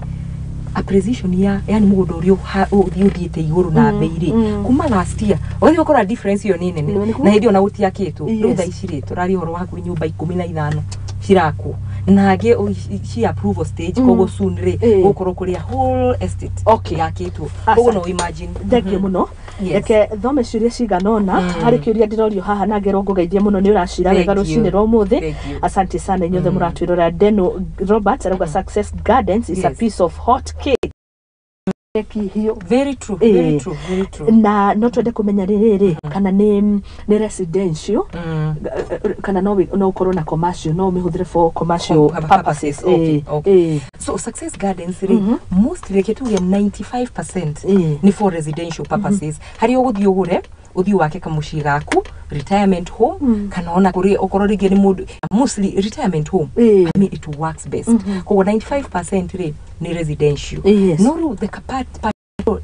appreciation ya yani mũgũnda ũrĩa ũthiĩ ũthiĩte igũrũ na bei rĩ, kuma last year ũgathiĩ ũgakora difference ĩyo nĩ nene. Nĩ nĩguo. Na hĩndĩ ĩyo na gũtiakĩtwo. Rĩu thaa ici rĩ, tũraria ũhoro wa hakuhĩ nyũmba 15 cirakwo na angĩ ci approval stage, koguo soon rĩ, gũkorwo kũrĩa whole estate yakĩtwo. Koguo no imagine. Thank you mũno. Yes. Reke thome ciũria cigana ũna. Harĩ kĩũria ndĩrorio haha na ngerwo ngũgeithie mũno, nĩ ũracira wega Thank you. rũcinĩ rwa ũmũthĩ. Thank you. Asante sana inyuothe mũratwĩrora. Deno Robert arauga Success Gardens is a piece of hot cake, keki hiũ. Very true, very true, very true. Na no twende kũmenya rĩrĩ, kana nĩ residential kana no ũkorwo na commercial, no ũmĩhũthĩre for commercial purposes. Purposes. Okay. So Success Gardens rĩ, mostly reke tuge 95% nĩ for residential purposes, harĩa ũgũthiĩ ũgũre, ũthiĩ wake kamũciĩ gaku, retirement home, kana ona kũrĩ okorwo rĩngĩ nĩ mũndũ, mostly retirement home. I mean, it works best. Koguo 95% rĩ, nĩ residential. No rĩu the part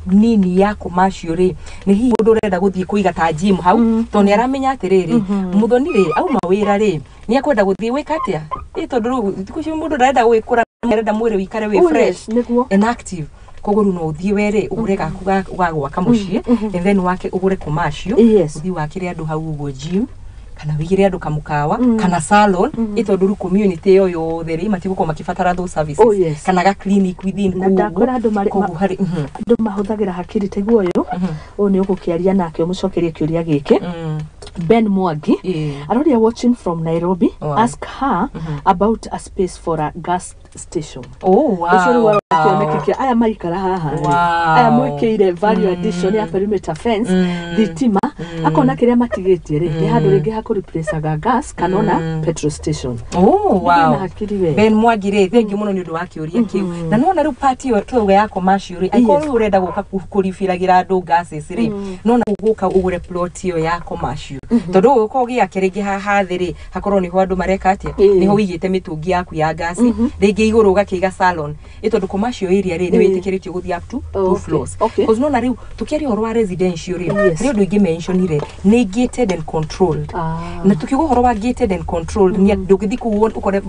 nini ya commercial rĩ, nĩ hihi mũndũ ũrenda gũthiĩ kũiga ta gym hau, tondũ nĩ aramenya atĩrĩrĩ, Mũthoni rĩ, auma wĩra rĩ, nĩ akwenda gũthiĩ gwĩka atĩa, ĩ tondũ rĩu thikũ ici mũndũ ndarenda gwĩkũra, arenda mwĩrĩ ũikare wĩ Oh, fresh yes, nĩguo. And active. Koguo rĩu no ũthiĩ were ũgũre gaku ga gwaka mũciĩ, and then wake ũgũre commercial, ũthiĩ wakĩre andũ hau ũguo gym, kana wĩigĩre andũ kamũkawa, kana salon, ĩ tondũ rĩu community ĩyo yothe rĩ, matigũkorwo makĩbatara those services, Oh, yes. kana ga clinic within Na kũu ũguo. ndakwĩra andũ Koguo harĩ andũ mahũthagĩra hakiri taiguo. Ũyũ nĩ ũgũkĩaria nake ũmũcokerie kĩũria gĩkĩ. Ben Mwangi aroria, watching from Nairobi, ask her about a space for a gas station. Ũcio rĩu arona kĩoneki kĩa aya maikara haha rĩ, aya mwĩkĩire value addition ya perimeter fence, thitima, akona kĩrĩa matigĩtie rĩ, nĩ handũ rĩngĩ hakũreplacaga gas kana ona petrol station. Oh, Na wow. hakiri we. Ben Mwangi rĩ, thank you mũno nĩ ũndũ wa kĩũria kĩu. Na nona rĩu part ĩyo twauga ya commercial rĩ, angĩkorwo rĩu ũrenda gũka kũribiragĩra andũ gases rĩ, nona gũka ũgũre plot ĩyo ya commercial, tondũ ũgũka ũgĩake rĩngĩ haha thĩ rĩ, hakorwo nĩho andũ mareka atĩa, nĩho wĩigĩte mĩtũngi yaku ya gasi rĩngĩ. Rĩngĩ igũrũ ũgakĩiga salon, ĩ tondũ commercial area rĩ, nĩ wĩtĩkĩrĩtio gũthiĩ up to two floors. Cause nona rĩu tũkĩaria ũhoro wa residential rĩ, harĩ ũndũ ingĩ mentionire, nĩ gated and controlled. Na tukiuga ũhoro wa gated and controlled, nĩ ndũngĩthiĩ kũu ũkore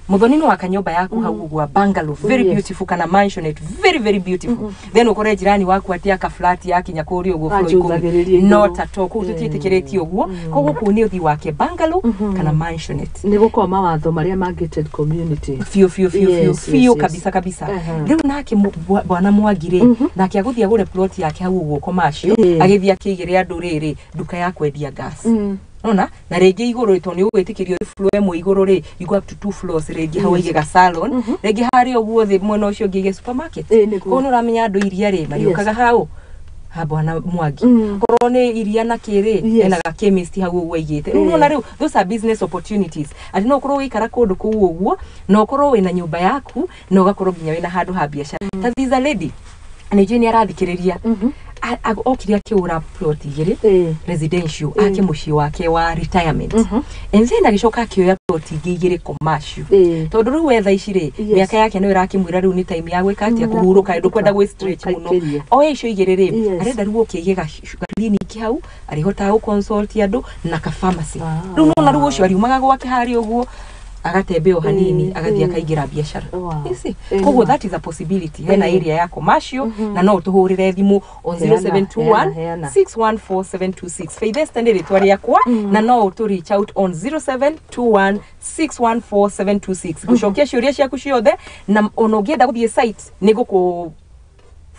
muthoni no waka nyũmba yaku hau ũguo, bungalow very beautiful, kana mansionette very very beautiful, then ũkore jirani waku atĩ aka flat yakinya kũrĩa ũguo floor 10. Anjũthagĩrĩria igũrũ. Not at all, kũu tũtiĩtĩkĩrĩtie ũguo. Koguo kũu nĩ ũthiĩ wake bungalow kana mansionette. Nĩ gũkorwo mawatho marĩa ma gated community. Biũ biũ biũ biũ. Biũ. Kabisa kabisa. Rĩu nake bwana Mwangi rĩ, nake agũthiĩ agũre plot yake hau ũguo commercial, agĩthiĩ akĩigĩre andũ rĩrĩ nduka ya kwendia gas. Nona na rĩngĩ igũrũ, tondũ nĩ ũgwĩtĩkĩrio floor ĩmwe igũrũ rĩ, you go up to two floors, rĩngĩ hau aige ga salon, rĩngĩ harĩa ũguo thĩ mwena ũcio ũngĩ aige supermarket. Ĩ, nĩguo. Koguo nĩ ũramenya andũ iria rĩ marĩũkaga hau ha bwana Mwangi. Korwo nĩ iria na kĩrĩ, ena ga chemist hau ũguo aigĩte. Rĩu nona rĩu those are business opportunities, atĩ no ũkorwo ũgĩikara kũndũ kũu ũguo na ũkorwo wĩna nyũmba yaku na ũgakorwo nginya wĩna handũ ha biacara. Ta this a lady, nĩ njũĩ nĩ arathikĩrĩria. Okire akĩgũra plot igĩrĩ residential ake mũciĩ wake wa retirement, and then agĩcoka akĩoya plot ingĩ igĩrĩ commercial, tondũ rĩu wetha ici rĩ, mĩaka yake no ĩrakĩmwĩra rĩu nĩ time ya gwĩka atĩa? Kũhurũka, ndũkwenda gwĩ stretch mũno. Gũikaikĩria. Oya icio igĩrĩ rĩ, arenda rĩu ũkĩige ga clinic hau arĩhotaga gũ consult andũ na ka pharmacy. Rĩu nona rĩu ũcio ariumaga gwake harĩa ũguo, agatembea o hanini, agathiĩ akaingĩra biacara. You see? Koguo that is a possibility. Hena area ya commercial na no ũtũhũrĩre thimũ on Heana, 0721 heana, heana. 614726. Faith Esther nĩ rĩtwa rĩakwa, na no ũtũ reach out on 0721 614726. Ngũcokia ciũria ciaku ciothe, na ona ũngĩenda gũthiĩ site nĩ ngũkũ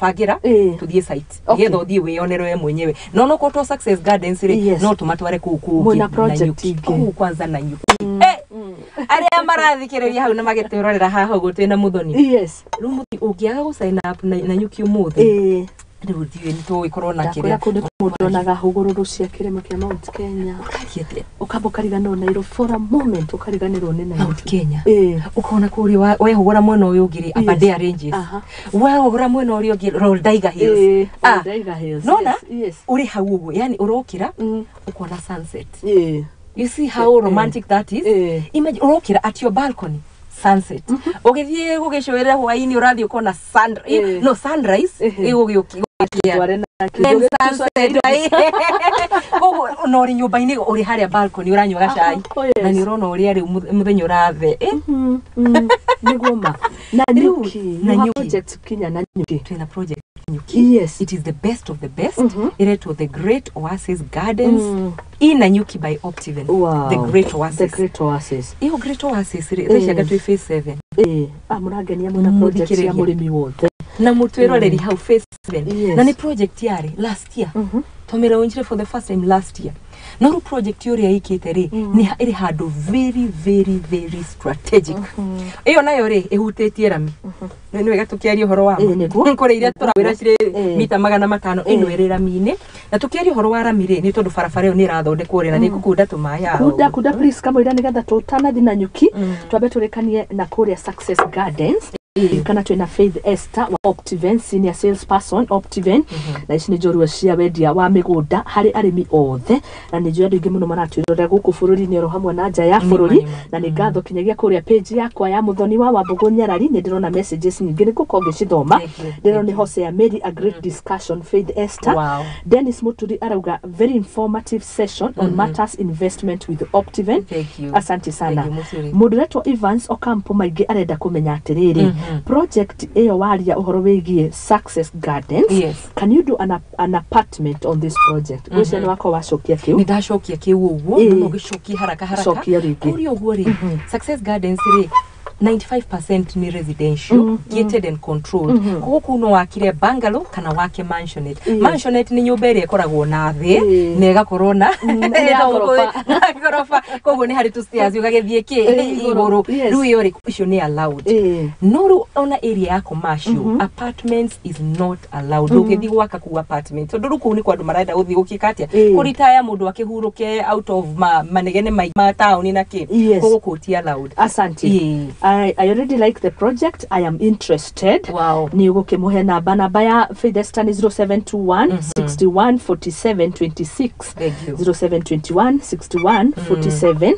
bangĩra tũthiĩ site, nĩgetha ũthiĩ wĩyonere we mwenyewe. No no to Success Gardens rĩ, no tũmatware kũu kũngĩ Mwĩna project Nanyuki. ingĩ. Kũu kwanza Nanyuki. Arĩa marathikĩrĩria hau na magĩtwĩrorera haha ũguo, twĩna Mũthoni. Rĩu mũthi ũngĩaga gũ sign up na Nanyuki ũmũthĩ, rĩu ndiũĩ nĩ tũgũgĩkorwo na Ndakwĩra kĩrĩa. kũndũ mũndũ onaga hũgũrũrũ cia kĩrĩma kĩa Mount Kenya. Ũkaria atĩa? Ũkamba ũkariganĩrwo Nairobi for a moment, ũkariganĩrwo nĩ Mount Nairobi. Kenya. Ũkona kũrĩa wehũgũra mwena ũyũ ũngĩ rĩ, Aberdare Ranges. Wehũgũra mwena ũrĩa ũngĩ, Loldaiga Hills. Loldaiga Hills. Nona ũrĩ hau ũguo, yani ũrokĩra ũkona sunset. You see how romantic that is? Imagine ũrokĩra at your balcony, sunset. Ũgĩthiĩ gũgĩcũĩra hwaĩ-inĩ, ũrathiĩ ũkona sun, no sunrise ĩgũgĩũkia. Tware na Then kĩndũ. sunset, koguo ona ũrĩ nyũmba-inĩ, ũrĩ harĩa balcony ũranyua gacai, Oh, yes. na nĩ ũrona ũrĩa rĩu mũthenya ũrathe. Nĩguo ma na Rĩu, Nyuki. na You have Nyuki. project kinya na Nyuki. Twĩna project Nyuki. It is the best of the best. Ĩretwo The Great Oasis Gardens in Nanyuki by Optiven. The Great Oasis. The Great Oasis. Iyo Great Oasis rĩ, thaa ici anga twĩ phase 7. Ah, mũrangenia mwĩna project cia Mũthikĩrĩria. mũrĩmi wothe. Na mũtwĩroreri hau phase 7. Na nĩ project yarĩ last year, twamĩlaunchire for the first time last year, no rĩu project ũrĩa ĩkĩte rĩ, nĩ ĩrĩ handũ very very very strategic. Ĩyo nayo rĩ, ĩhutĩtie rami. Nĩ wega tũkĩaria ũhoro wa ma. Nĩguo. Kũrĩ iria tũrawĩra cirĩ mita 500, ĩno ĩrĩ rami-inĩ. Na tũkĩaria ũhoro wa rami rĩ, nĩ tondũ barabara ĩyo nĩ ĩrathondekwo rĩ, na nĩ ĩgũkunda tũmaĩ haha Kunda ũguo. kunda please, kamũira nĩgetha tũtanathi na Nyuki, twambe tũrĩkanie na kũrĩa Success Gardens, kana twĩna Faith Esther wa Optiven, senior salesperson Optiven, na ici nĩ njorua cia wendia wa mĩgũnda harĩ arĩmi othe, na nĩ njũĩ andũ aingĩ mũno maratwĩrorera gũkũ bũrũri-inĩ oro hamwe na nja ya bũrũri. Nĩma. Na nĩ ngatho kinyagia kũrĩa page yakwa ya Mũthoni wa Wambũgũ Nyarari, nĩ ndĩrona messages nyingĩ, nĩ ngũkorwo ngĩcithoma. Thank you, Ndĩrona thank nĩ you. Hosea Mary, a great discussion, Faith Esther. Dennis Muturi arauga, very informative session on matters investment with Optiven. Thank you. Asante sana. Thank you, Muturi. Mũndũ ũretwo Evans Ocampo maingĩ arenda kũmenya atĩrĩrĩ, project ĩyo waria ũhoro wĩgiĩ Success Gardens, can you do an apartment on this project? Ngwĩciria nĩ wakorwo wacokia kĩu. Nĩ ndacokia kĩu ũguo. No ngĩcokie haraka haraka. Cokia rĩngĩ. Kũrĩa ũguo rĩ, Success Gardens rĩ, 95% nĩ residential, gated and controlled. Koguo kũu no wakire bungalow kana wake mansionette. Mansionette nĩ nyũmba ĩrĩa ĩkoragwo na thĩ na ĩgakorwo na ya ngoroba. Na ngoroba, koguo nĩ harĩ tu stairs ũgagĩthiĩ kĩ Igũrũ. igũrũ. Rĩu ĩyo rĩ, icio nĩ allowed. No rĩu ona area ya commercial, apartments is not allowed. Ndũngĩthiĩ gwaka kũu apartment, tondũ rĩu kũu nĩ kwa andũ marenda gũthiĩ gũkĩka atĩa? Kũritaya, mũndũ akĩhurũke out of manegene ma taũni na kĩ. Koguo kũu ti allowed. Asante. I already like the project. I am interested. Nĩ ũgũkĩmũhe namba. Namba ya Faith Esther nĩ 0721 61 47 26. Thank you. 0721 61 47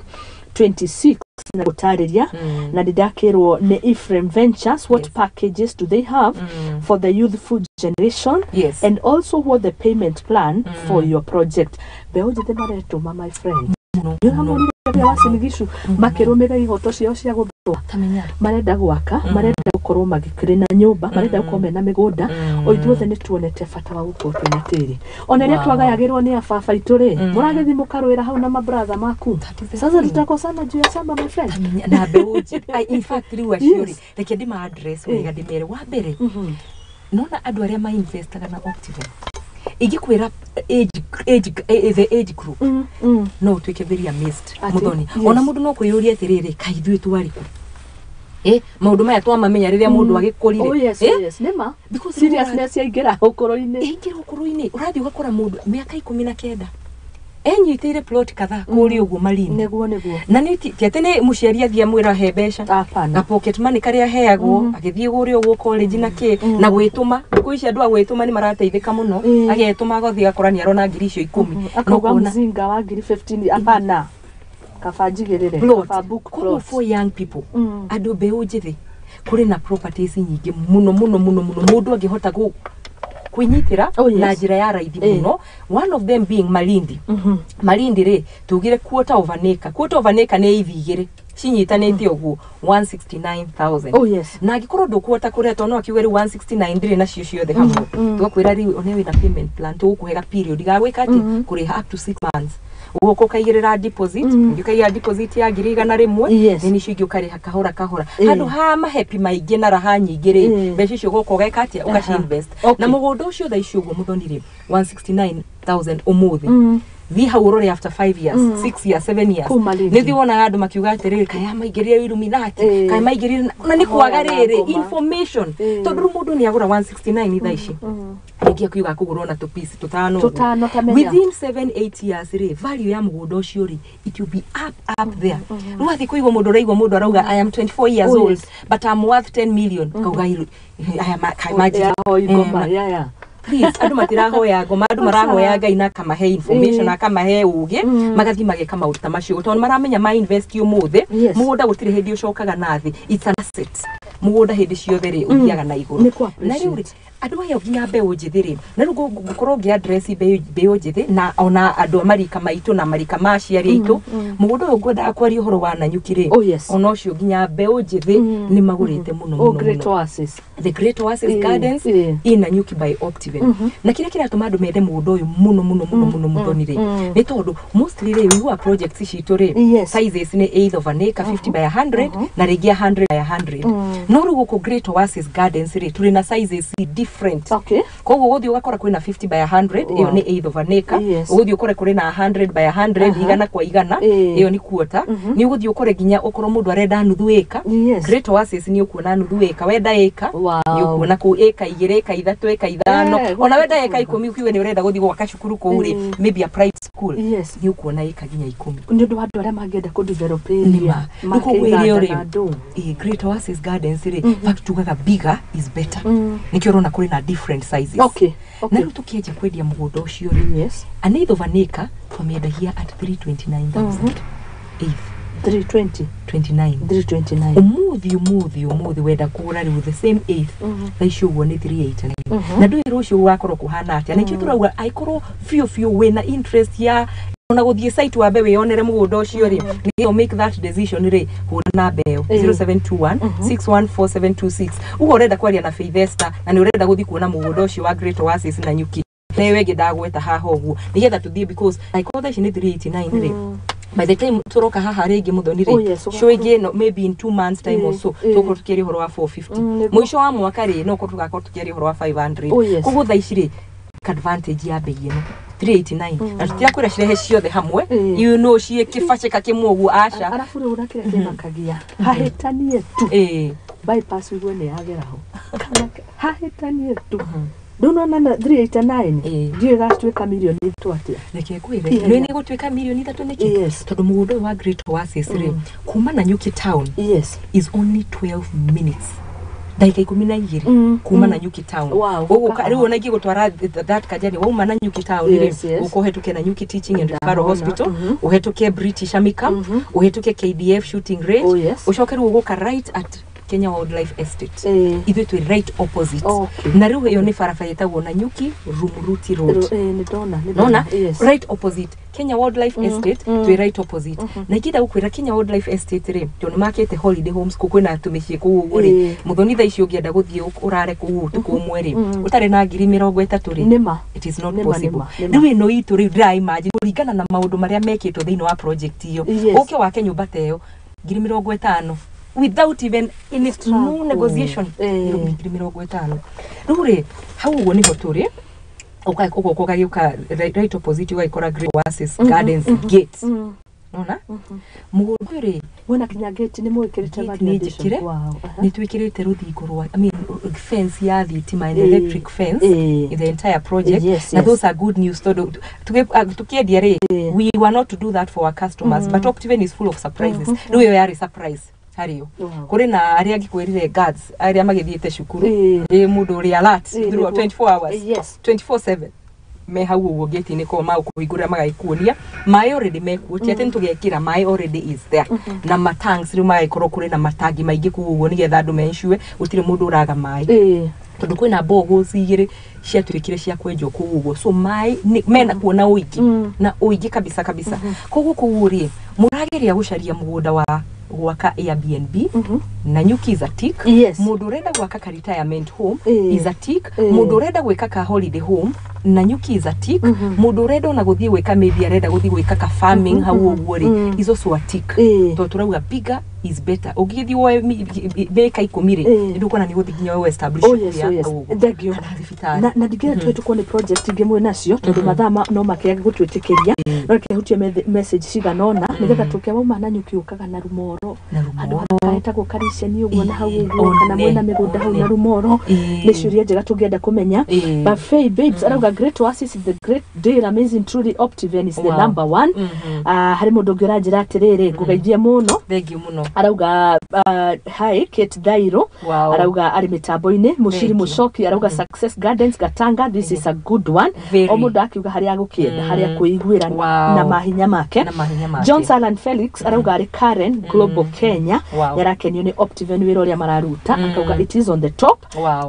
26. Na gũtarĩria na nĩ ndakĩrwo nĩ Ephraim Ventures, what packages do they have for the youthful generation and also what the payment plan for your project. Mbeũ njĩthĩ maretũma, my friend, Mũno. nĩ ũramorire arĩa wa Sinigishu makĩrũmĩrĩra ihoto ciao cia gũthoma. Tamenya. Marenda gwaka, marenda gũkorwo magĩkĩrĩ na nyũmba, marenda gũkorwo mena mĩgũnda. O ithuothe nĩ tuonete bata wa gũkorwo twĩna tĩri, ona rĩrĩa twagayagĩrwo nĩ ababa aitũ rĩ, mũragĩthiĩ mũkarũĩra hau na mabratha maku. That is the Sasa thing. tutakosana juu ya shamba, my friend. Tamenya na mbeũ njĩthĩ. Ai, in fact rĩu acio rĩ, reke ndĩma address wega, ndĩmere wa mbere, nona andũ arĩa mainvestaga na Optiven, ingĩkwĩra the age group, no ũtuĩke very amazed. Atĩ, Mũthoni, ona mũndũ no kwĩyũria atĩrĩrĩ, kaĩ ithuĩ twarĩ kũ? Maũndũ maya twamamenya rĩrĩa mũndũ agĩkũrire. Oh yes, oh yes, nĩma. Because Seriousness yaingĩra ũkũrũ-inĩ. Ĩingĩra ũkũrũ-inĩ, ũrathiĩ ũgakora mũndũ mĩaka 19 enyitĩire plot kadhaa kũrĩa ũguo Malindi. Nĩguo. Na nĩ ti atĩ nĩ mũciari athiĩ amwĩra he mbeca, Hapana. na pocket money karĩa aheagwo agĩthiĩ kũrĩa ũguo college na kĩ na gwĩtũma. Thikũ ici andũ a gwĩtũma nĩ marateithĩka mũno. Agetũma agathiĩ agakora nĩ arona ngiri icio 10. Na Akauga ũkona mzinga wa ngiri 15, hapana, kaba njigĩrĩre. Plot. Kaba book Koguo plot. for young people, andũ mbeũ njĩthĩ, kũrĩ na properties nyingĩ mũno mũno mũno mũno mũndũ angĩhota kwĩnyitĩra na njĩra ya raithi mũno, one of them being Malindi. Malindi rĩ, tugire quarter of an acre, quarter of an acre nĩ ithi igĩrĩ cinyitanĩte ũguo, 169,000. Oh yes. Na angĩkorwo ndũkũhota kũrĩha, tondũ no akiuge rĩu 169 ndĩrĩ nacio ciothe hamwe, tũgakwĩra rĩu one wĩna payment plan, tũgũkũhe ga period ga gwĩka atĩ kũrĩha up to 6 months, ũgoka ũkaigĩrĩra deposit, ũngĩ ũkaigĩrĩra deposit ya ngiri 100, then icio ingĩ ũkarĩha kahora kahora, handũ ha mahepi maingĩ na raha nyingĩ rĩ, mbeca icio ũgoka ũgeka atĩa? Ũgaci-invest. Na mũgũnda ũcio thaa ici ũguo, mũthoni rĩ, 169,000 ũmũthĩ, thiĩ hau ũrore after 5 years, 6 years, 7 years, Kũu Malindi. nĩ thiĩ wonaga andũ makiuga atĩrĩrĩ, kaya maingĩrire Illuminati, kaya maingĩrire na nĩ kwaga Hoya rĩrĩ ngoma. information, tondũ rĩu mũndũ nĩ agũra 169 thaa ici, rĩngĩ akiuga akũgũra ona tũpici tũtano ũguo. Tũtano, tamenya. Within 7 8 years rĩ, value ya mũgũnda ũcio rĩ, it will be up up there. Rĩu athiĩ kũigua mũndũ ũraigua mũndũ arauga, "I am 24 years old, but I'm worth 10 million." Kauga aya Ya hoi ngoma ya ya. Please, andũ matirahoya ngoma, andũ marahoya Ngai na akamahe information, akamahe ũgĩ, magathiĩ mageka maũndũ ta macio, tondũ maramenya ma invest ũmũthĩ, mũgũnda gũtirĩ hĩndĩ ũcokaga na thĩ. It's an asset. Mũgũnda hĩndĩ ciothe rĩ, ũthiaga na igũrũ. Nĩ kũ Na rĩu rĩ, appreciate. Andũ aya nginya mbeũ njĩthĩ rĩ, na rĩu ngũkorwo ngĩ address mbeũ njĩthĩ na ona andũ a marika maitũ na marika ma aciari aitũ. Mũgũnda ũyũ ngwendaga kwaria ũhoro wa Nanyuki rĩ, Oh, yes. ona ũcio nginya mbeũ njĩthĩ nĩ magũrĩte mũno Oh, mũno Great mũno. Oasis. The Great Oasis Gardens in Nanyuki by Optiven. Na kĩrĩa kĩratũma andũ mende mũgũnda ũyũ mũno mũno mũno mũno, mũthoni rĩ, nĩ tondũ mostly rĩ, wĩigua projects citũ rĩ, sizes nĩ eighth of an acre, 50 by 100, na rĩngĩ 100 by 100. No rĩu gũkũ Great Oasis Gardens rĩ, tũrĩ na sizes different. Koguo ũgũthiĩ ũgakora kwĩna 50 by 100, ĩyo nĩ eighth of an acre. Ũgũthiĩ ũkore kũrĩ na 100 by 100, 100 kwa 100, ĩyo nĩ quarter. Nĩ ũgũthiĩ ũkore nginya ũkorwo mũndũ arenda nuthu ĩka, Great Oasis nĩ ũkuona nuthu ĩka, wenda ĩka, nĩ ũkuona kũu ĩka 2, ĩka 3, ĩka 5, ona wenda gũkũ ĩka 10, ukiuge nĩ ũrenda gũthiĩ gwaka cukuru kũu rĩ, maybe a private school, nĩ ũkuona ĩka nginya 10. Nĩ ũndũ wa andũ arĩa mangĩenda kũ develop Nĩma. area, Rĩu koguo ĩrĩa make rĩ, iganda na andũ. Great Oasis Gardens rĩ, in fact tugaga bigger is better, nĩkĩo ũrona kũrĩ na different sizes. Na rĩu tũkĩanjia kwendia mũgũnda ũcio rĩ, an eighth of an acre twamĩendagia at 329,000, eighth. 320. 29. 329. Ũmũthĩ wenda kũgũra rĩu the same eighth, thaa ici ũguo nĩ 389, na ndũĩ rũciũ gũgakorwo kũhana atĩa. Nĩkĩo tũrauga angĩkorwo biũ biũ wĩna interest ya ona gũthiĩ site wambe wĩyonere mũgũnda ũcio rĩ, nĩgetha make that decision rĩ, hũra namba ĩyo, 0721 614726. Uga ũrenda kwaria na Faith Esther na nĩ ũrenda gũthiĩ kuona mũgũnda ũcio wa Great Oasis na Nyuki, nayo ĩngĩ ndagweta haha ũguo, nĩgetha tũthiĩ, because angĩkorwo thaa ici nĩ 389 rĩ, by the time tũroka haha rĩngĩ, mũthoni rĩ, Oh, yes, show ĩngĩ ĩno, maybe in 2 months time or so, tũgũkorwo tũkĩaria ũhoro wa 450. Nĩguo. Mũico wa mwaka rĩ, no korwo tũgakorwo tũkĩaria ũhoro wa 500. Oh, yes. Koguo thaa ici rĩ, take advantage ya bei ĩno 389, na tũtirakwĩra cirehe ciothe hamwe, ciĩ kĩbacĩka kĩmwe ũguo, aca. Arabu rĩu na kĩrĩa kĩmakagia, hahĩtanie tu, bypass igue nĩ yagera ho. Kana hahĩtanie tu, rĩu nona na 389, ndiũĩ gatuĩka mirioni 3 atĩa. Reke ngwĩre, Ihenya. nĩ gũtuĩka mirioni 3 nĩkĩ? Tondũ mũgũnda ũyũ wa Great Oasis rĩ, kuma Nanyuki town is only 12 minutes Ndagĩka 12 kuma Nanyuki town. Gũka Rĩu ona ingĩgũtwara that kajani wauma Nanyuki town rĩ, ũka ũhetũke Nanyuki Teaching and Referral Ndahona. Hospital, ũhetũke British Army Camp, ũhetũke KDF shooting range, ũcoke rĩu ũgũka right at Kenya Wildlife Estate. Ithuĩ twĩ right opposite. Na rĩu ĩyo nĩ barabara ĩtagwo Nanyuki Rumuruti Road. Nĩ ndona, nĩ Nona ndona. Yes. right opposite Kenya Wildlife Estate, twĩ right opposite. Na ingĩenda gũkwĩra Kenya Wildlife Estate rĩ, tondũ nĩ makĩte holiday homes kũu, kwĩna tũmĩciĩ kũu ũguo rĩ, Mũthoni, thaa ici ũngĩenda gũthiĩ ũrare kũu ũtukũ ũmwe rĩ, ũtarĩ na 30,000 rĩ, Nĩma. it is not Nĩma, possible. nĩma, nĩma. Rĩu ĩno itũ rĩu ndĩra imagine kũringana na maũndũ marĩa mekĩtwo thĩinĩ wa project ĩyo, ũke wake nyũmba ta ĩyo 50,000 without even any no Struggle. negotiation. 50,000. Rĩu rĩ, hau ũguo nĩho tũrĩ. Ũgoka ũgagĩũka right opposite, ũgagĩkora Great Oasis Gardens gate. Nona mũgũnda ũyũ rĩ, Mwena kinya gate nĩ mwĩkĩrĩte gate value nĩ addition. njĩkĩre. Nĩ twĩkĩrĩte rũthingo rwa, I mean, fence ya thitima and electric fence in the entire project. Na those are good news tondũ tũkĩendia rĩ, we were not to do that for our customers, but Optiven is full of surprises. Rĩu ĩyo yarĩ surprise harĩo. Kũrĩ na arĩa angĩkwĩrire guards arĩa magĩthiĩte cukuru, ĩ mũndũ ũrĩ alert through 24 hours, 24/7, me hau ũguo gate-inĩ ko magũkũhingũrĩra magagĩkuonia maĩ already mekuo, ti atĩ nĩtũgekĩra maĩ, already is there, na matanks rĩu magagĩkorwo kũrĩ na matangi maingĩ kũu ũguo nĩgetha andũ mensure gũtirĩ mũndũ ũraga maĩ, tondũ kwĩna boreholes igĩrĩ ciatuĩkire cia kwenjwo kũu ũguo, so maĩ mena kuo na ũingĩ, na ũingĩ kabisa kabisa. Koguo kũu rĩ, mũrageria gũcaria mũgũnda wa gwaka Airbnb, Nanyuki is a tick. Mũndũ ũrenda gwaka ka retirement home is a tick. Mũndũ ũrenda gwĩka ka holiday home, Nanyuki is a tick. Mũndũ ũrenda ona gũthiĩ gwĩka, maybe arenda gũthiĩ gwĩka ka farming hau ũguo rĩ, is also a tick, tondũ tũrauga bigger is better. Ũngĩgĩthiĩ woe mĩka 10 rĩ, nĩ ũkuona nĩ gũthiĩ nginya ũ establish cukuru ya hau ũguo. Thank you. Kana thibitarĩ. Na ndingĩenda tũhĩtũkwo nĩ project ingĩ mwĩ nacio tondũ mathaa no makĩage gũtwĩtĩkĩria, no reke hutie message cigana ũna nĩgetha tũke. Wauma Nanyuki ũkaga na Rumoro, Na handũ Rumoro. hathaka hetagwo Kariceni ũguo na hau ũguo, kana mwĩna mĩgũnda hau one. na Rumoro? Nĩ ciũria njega tũngĩenda kũmenya. But Faye Babes arauga Great Oasis is the great deal, amazing, truly Optiven is the number one. Ah, harĩ mũndũ ũngĩ ũranjĩra atĩrĩrĩ, ngũgeithie mũno. Thank you mũno. Arauga hi Kate Thairo. Arauga arĩ mĩtambo-inĩ Mũciri. Thank you. Mũcoki arauga Success Gardens Gatanga, this is a good one. Very. O mũndũ akiuga harĩa agũkĩenda, harĩa kwĩiguĩra na mahinya make. Na mahinya make. John Salan Felix arauga arĩ Karen Global Kenya. Nĩarakenio nĩ Optiven, wĩra ũrĩa mararuta, akauga it is on the top.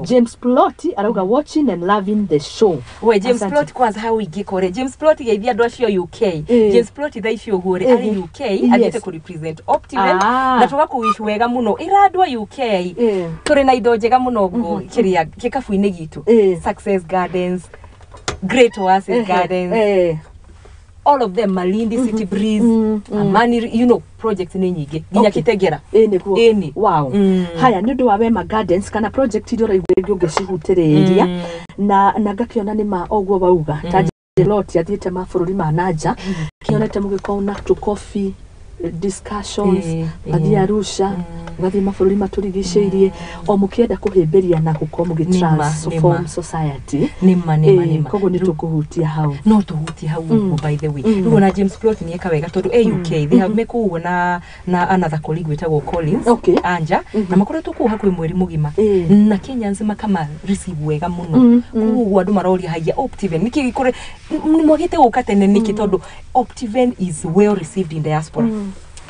James Ploti arauga watching and loving the show. We James Asante. Plot kwanza hau ingĩkore James Plot, geithia andũ acio UK. James Plot thaa ici ũguo rĩ, arĩ UK, athiĩte kũ represent Optiven, na tũgakũwish wega mũno. Ĩra andũ a UK tũrĩ na indo njega mũno ũguo kĩrĩa gĩkabu-inĩ gitũ, Success Gardens, Great Oasis Gardens, all of them, Malindi City Breeze, Amani, projects nĩ nyingĩ nginya Kitengera. Ĩ nĩguo. Ĩni. Wow. Haya, nĩ ũndũ wa Wema Gardens kana project iria ũraigua rĩngĩ ũngĩcihutĩrĩria, na ngakĩona nĩ ma ũguo wauga ta Lot athiĩte mabũrũri ma nanja, kĩonete mũgĩkorwo na tũ coffee discussions, ũgathiĩ Arusha, ũgathiĩ mabũrũri matũrigicĩirie, o mũkĩenda kũhĩmbĩria na gũkorwo mũgĩ Nĩma, transform nĩma. society. Nĩma, nĩma, nĩma. Koguo nĩ tũkũhutia hau. No tũhutie hau ũguo. By the way, rĩu ona James Plot nĩ eka wega tondũ e UK, they have me kũu ũguo na another colleague wĩtagwo Collins Anja, na makoretwo kũu hakuhĩ mweri mũgima, na Kenyans makama receive wega mũno. Kũu ũguo andũ maroria, haiya, Optiven nĩkĩ gĩkũre mwagĩte gũka tene nĩkĩ? Tondũ Optiven is well received in diaspora,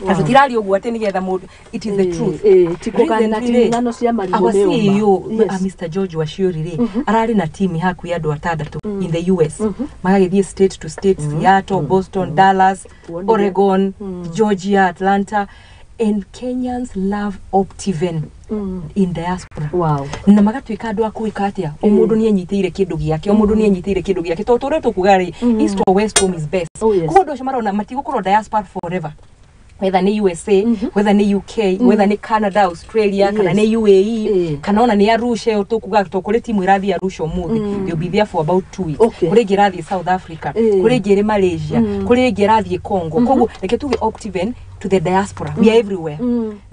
na tũtiraria ũguo atĩ nĩgetha mũndũ, it is the truth. Ti kũgana, ti Recently rĩ, ng'ano cia marigũ our nĩ ũma. CEO, Mr. George Wachiuri rĩ, ararĩ na timu hakuhĩ andũ atandatũ in the US, magagĩthiĩ state to state, Seattle, Boston, Dallas, Tuonire. Oregon, Georgia, Atlanta, and Kenyans love Optiven in diaspora. Na magatuĩka andũ a kwĩka atĩa, o mũndũ nĩ enyitĩire kĩndũ gĩake, o mũndũ nĩ enyitĩire kĩndũ gĩake, tondũ tũrĩa tũkuga rĩ, east or west, home is best. Koguo andũ acio marona matigũkorwo diaspora forever, whether nĩ USA, whether nĩ UK, whether nĩ Canada, Australia, kana nĩ UAE, kana ona nĩ Arusha ĩyo tũkuga, tondũ kũrĩ timu ĩrathiĩ Arusha ũmũthĩ, they'll be there for about 2 weeks. Kũrĩ ĩngĩ ĩrathiĩ South Africa, kũrĩ ĩngĩ ĩrĩ Malaysia, kũrĩ ĩngĩ ĩrathiĩ Congo. Koguo reke tuge Optiven To the diaspora, we are everywhere.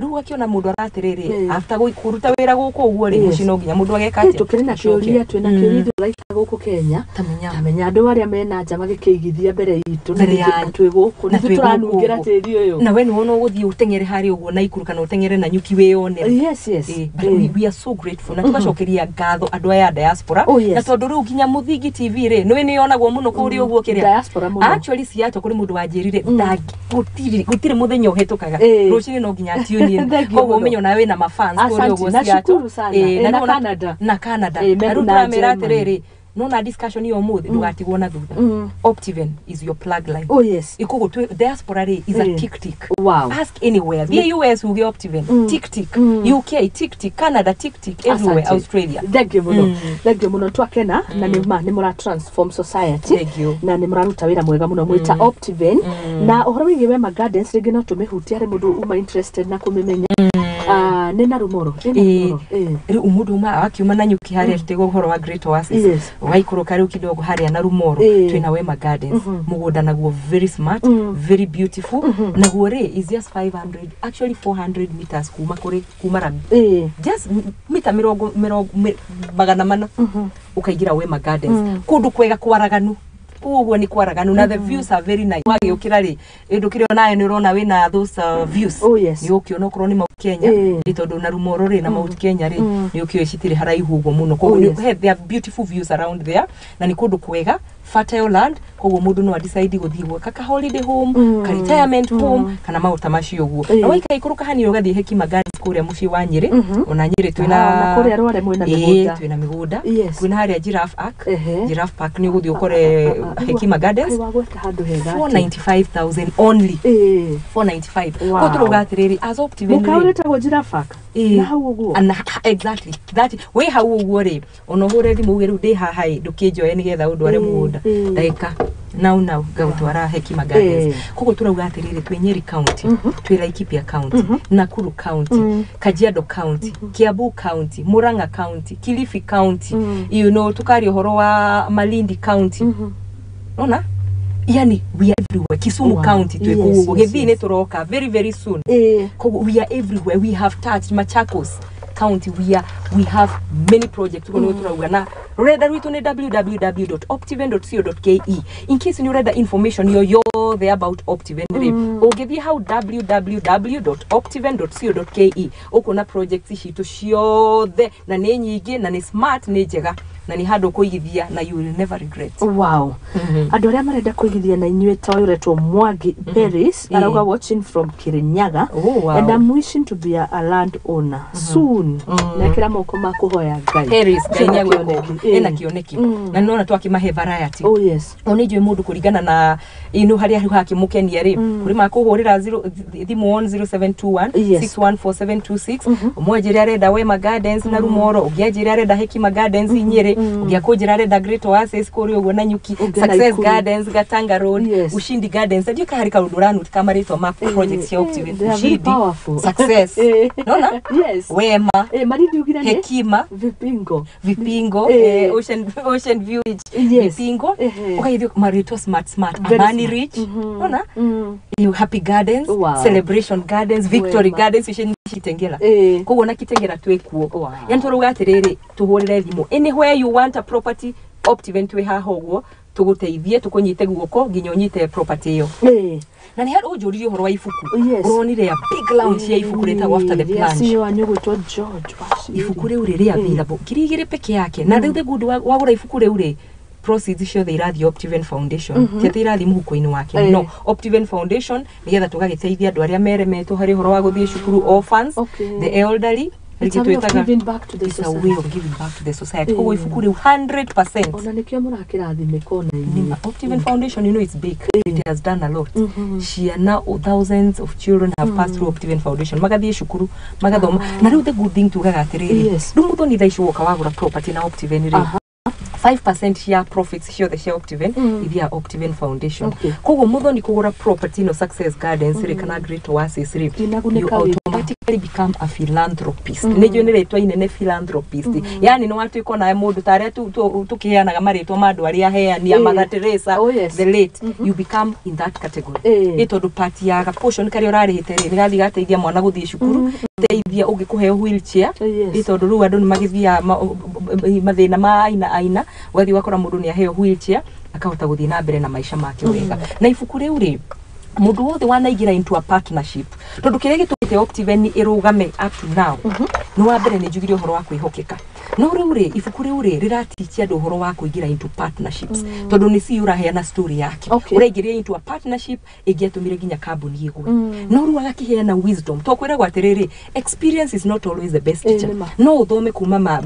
Rĩu ũgakĩona mũndũ aratirĩrĩ, after kũruta wĩra gũkũ ũguo rĩ, mũciĩ no nginya mũndũ ageka Ĩ, atĩa? tũkĩrĩ na Acoke. kĩũria, twĩna kĩũria ithuĩ tũraikara gũkũ Kenya. Tamenya. Tamenya andũ arĩa mena nja magĩkĩigithia mbere itũ na Mbere na twĩ gũkũ na nithuĩ twĩ gũkũ tũranungĩra ũguo. tĩri ũyũ. Na we nĩwona ũgũthiĩ ũteng'ere harĩa ũguo Naikuru kana ũteng'ere na nyuki wĩyonere. Yes. But we are so grateful na tugacokeria ngatho andũ aya a diaspora. Oh, yes. Na tondũ rĩu nginya Mũthingi TV rĩ, nĩ nĩyonagwo mũno kũrĩa ũguo kĩrĩa Diaspora mũno. Actually Seattle kũrĩ mũndũ wanjĩrire gũtirĩ mũthenya ũhĩtũkaga rũcinĩ no nginya tune in. Thank you Koguo mũno. ũmenye onawe wĩna mafans kũrĩa Asante, ũguo na Seattle. shukuru sana. Na Na rĩu Canada. Na Canada. Na rĩu na tũramera Germany. atĩrĩrĩ, nona discussion ĩyo ũmũthĩ ndũgatigwo na thutha. Optiven is your plug line. Oh yes. Ikoguo diaspora rĩ is a tick tick. Ask anywhere, thiĩ US uge Optiven, tick tick. UK, tick tick. Canada, tick tick. Everywhere. Asante. Australia. Thank you mũno, thank you mũno, twakena na nĩ ma nĩ mũra transform society. Thank you. Na nĩ mũraruta wĩra mwega mũno mwĩta Optiven. Na ũhoro wĩgiĩ Wema Gardens rĩngĩ no tũmĩhutie harĩ mũndũ uma interested na kũmĩmenya. Ah, nĩ na Rumoro, ĩ na Rumoro. Rĩu mũndũ uma akiuma na nyuki harĩa tũtegwo ũhoro wa Great Oasis, waikũrũka rĩu kidogo harĩa na Rumoro, twĩna Wema Gardens, mũgũnda naguo very smart, very beautiful. Naguo rĩ is just 500, actually 400 meters kuma kũrĩ kuma rami, just mita mĩrongo mĩrongo 400 ũkaingĩra Wema Gardens, kũndũ kwega kwaraganu kũu ũguo nĩ kwaraganu na the views are very nice. Wagĩũkĩra rĩ, ndũkĩrĩ onayo nĩ ũrona wĩna those views. Oh, yes. Nĩ ũkĩona okorwo nĩ Mount Kenya, nĩ tondũ na Rumoro rĩ na Mount Kenya rĩ, nĩ ũkĩũĩ citirĩ haraihu ũguo mũno. Koguo there are beautiful views around there na nĩ kũndũ kwega, fertile land. Koguo mũndũ no adecide gũthiĩ gwaka ka holiday home, ka retirement home kana maũndũ ta macio ũguo. Na waikara ikũrũka hanini ũgathiĩ Hekima Gardens kũrĩa mũciĩ wa Nyĩrĩ, ona Nyĩrĩ twĩna Ah, na kũrĩa Rware mwĩna mĩgũnda. Twĩna mĩgũnda. Kwĩna harĩa Giraffe Park. Ehe. Giraffe Park nĩ ũgũthiĩ ũkore Hekima Gardens. Wagweta handũ hega atĩ. 495,000 only. 495. Wow. Koguo tũrauga atĩrĩrĩ, as Optiven Mũkawa rĩ, ũrĩtagwo Giraffe Park? Na hau ũguo. Na exactly that wĩ hau ũguo rĩ, ona ũhũre thimũ uge rĩu ndĩ haha ĩ, ndũkĩnjoe nĩgetha ũndware mũgũnda, ndagĩka nau nau ngagũtwara Hekima Gardens. Koguo tũrauga atĩrĩrĩ, twĩ Nyeri County, twĩ Laikipia County, Nakuru County, Kajiado County, Kiambu County, Murang'a County, Kilifi County, tukaria ũhoro wa Malindi County, ona yani we are everywhere. Kisumu County twĩ kũu ũguo. Gĩthii nĩ tũroka very very soon. Koguo we are everywhere, we have touched Machakos County, we have many projects. Ũguo nĩguo tũrauga na rũrenda rwitũ nĩ www.optiven.co.ke in case nĩ ũrenda information yo yothe about Optiven rĩ, ũngĩthiĩ hau www.optiven.co.ke ũkuona projects citũ ciothe, na nĩ nyingĩ na nĩ smart, nĩ njega na nĩ handũ ũkũigithia na you will never regret. Wow. Andũ arĩa marenda kũigithia na inyuĩ, ta ũyũ ũretwo Mwangi Paris, arauga, "Watching from Kirinyaga Oh, wow. and I'm wishing to be a land owner soon." Nekĩra moko ma kũhoya Ngai. Paris, Ngai Ena nĩ agwĩka kĩoneki. ũguo. Ena kĩoneki na nĩwona twakĩmahe variety. Oh yes. O nĩ njũĩ mũndũ kũringana na ino harĩa rĩu hakĩmũkenia rĩ, kũrĩ makũhũrĩra thimũ on 0721 614726. Ũmwe anjĩre arenda Wema Gardens na Rumoro, ũngĩ anjĩre arenda Hekima Gardens Nyĩrĩ, ũngĩ akũnjĩra arenda Great Oasis kũrĩa ũguo Nanyuki, Ũngĩ Success Nakuru. Gardens Gatanga Road, Ushindi Gardens. Ndiũ ka harĩ kaũndũ ũranuti ka marĩtwa ma projects cia Optiven. They are very Ushindi, powerful. Success, nona Wema, Malindi ugire nĩ Hekima, Vipingo. Vipingo, Ocean View, Vipingo. Ũkaithio marĩtwa smart smart. Very Amani smart. Rich, ona you Happy Gardens, Celebration Gardens, Victory Wema. Gardens, icio nĩ Kitengela. Koguo na Kitengela twĩ kuo. Yani tũrauga atĩrĩrĩ, tũhũrĩre thimũ anywhere you want a property, Optiven twĩ haha ũguo tũgũteithie, tũkũnyite guoko nginya ũnyite property ĩyo. Na nĩ harĩ ũnjũririe ũhoro wa ibuku. Ũronire a big launch ya ibuku rĩtagwo After the Rĩa Plunge. CEO wanyu gwĩtwo George Wachiri. Ibuku rĩu rĩ available 2,000 peke yake, na rĩu the good wagũra ibuku rĩu rĩ, proceeds ciothe irathiĩ Optiven Foundation, ti atĩ irathiĩ mũhuko-inĩ wake. No Optiven Foundation nĩgetha tũgagĩteithia andũ arĩa meremetwo harĩ ũhoro wa gũthiĩ cukuru, orphans, the elderly. It's a way of giving back to the It's a society. way of giving back to the society. Koguo ibuku rĩu 100%. Ona nĩkĩo mũrakĩrathimĩka ona inyuĩ. Nima, Optiven Foundation, it's big. It has done a lot. Ciana, thousands of children have passed through Optiven Foundation. Magathiĩ cukuru, magathoma. Na rĩu the good thing tugaga atĩrĩrĩ, rĩu mũthoni thaa ici woka wagũra property na Optiven rĩ, 5% cia profits ciothe cia Optiven ithiaga Optiven Foundation. Koguo Muthoni, kũgũra property ĩno Success Gardens rĩ, kana Great Oasis rĩ, Ndinagunĩka you wĩra. automatically become a philanthropist. Nĩ njũĩ nĩ rĩtwa inene, philanthropist, yani nĩ watuĩka onawe mũndũ ta arĩa tũkĩheanaga marĩtwa ma andũ arĩa aheani a Mother Teresa, the late, you become in that category. Ĩ tondũ part ya portion karĩa ũrarĩhĩte rĩ, nĩ gathiĩ gateithia mwana gũthiĩ cukuru, teithia ũngĩ kũheo wheelchair. Ĩ tondũ rĩu andũ nĩ magĩthiaga mathĩna ma aina aina, ũgathiĩ ũgakora mũndũ nĩ aheo wheelchair, akahota gũthiĩ na mbere na maica make wega. Na ibuku rĩu rĩ, mũndũ wothe wanaingĩra into a partnership, tondũ kĩrĩa gĩtũmĩte Optiven ĩrũgame up to now nĩ wa mbere nĩ njugire ũhoro wa kwĩhokeka. No rĩu rĩ, ibuku rĩu rĩ rĩratichia andũ ũhoro wa kũingĩra into partnerships, tondũ nĩ CEO ũraheana story yake. Ũraingĩrire into a partnership ĩngĩatũmire nginya kambuni ĩgwe, no rĩu agakĩheana wisdom, to kwĩragwo atĩrĩrĩ, experience is not always the best teacher. Nĩ ma. No ũthome kuma ma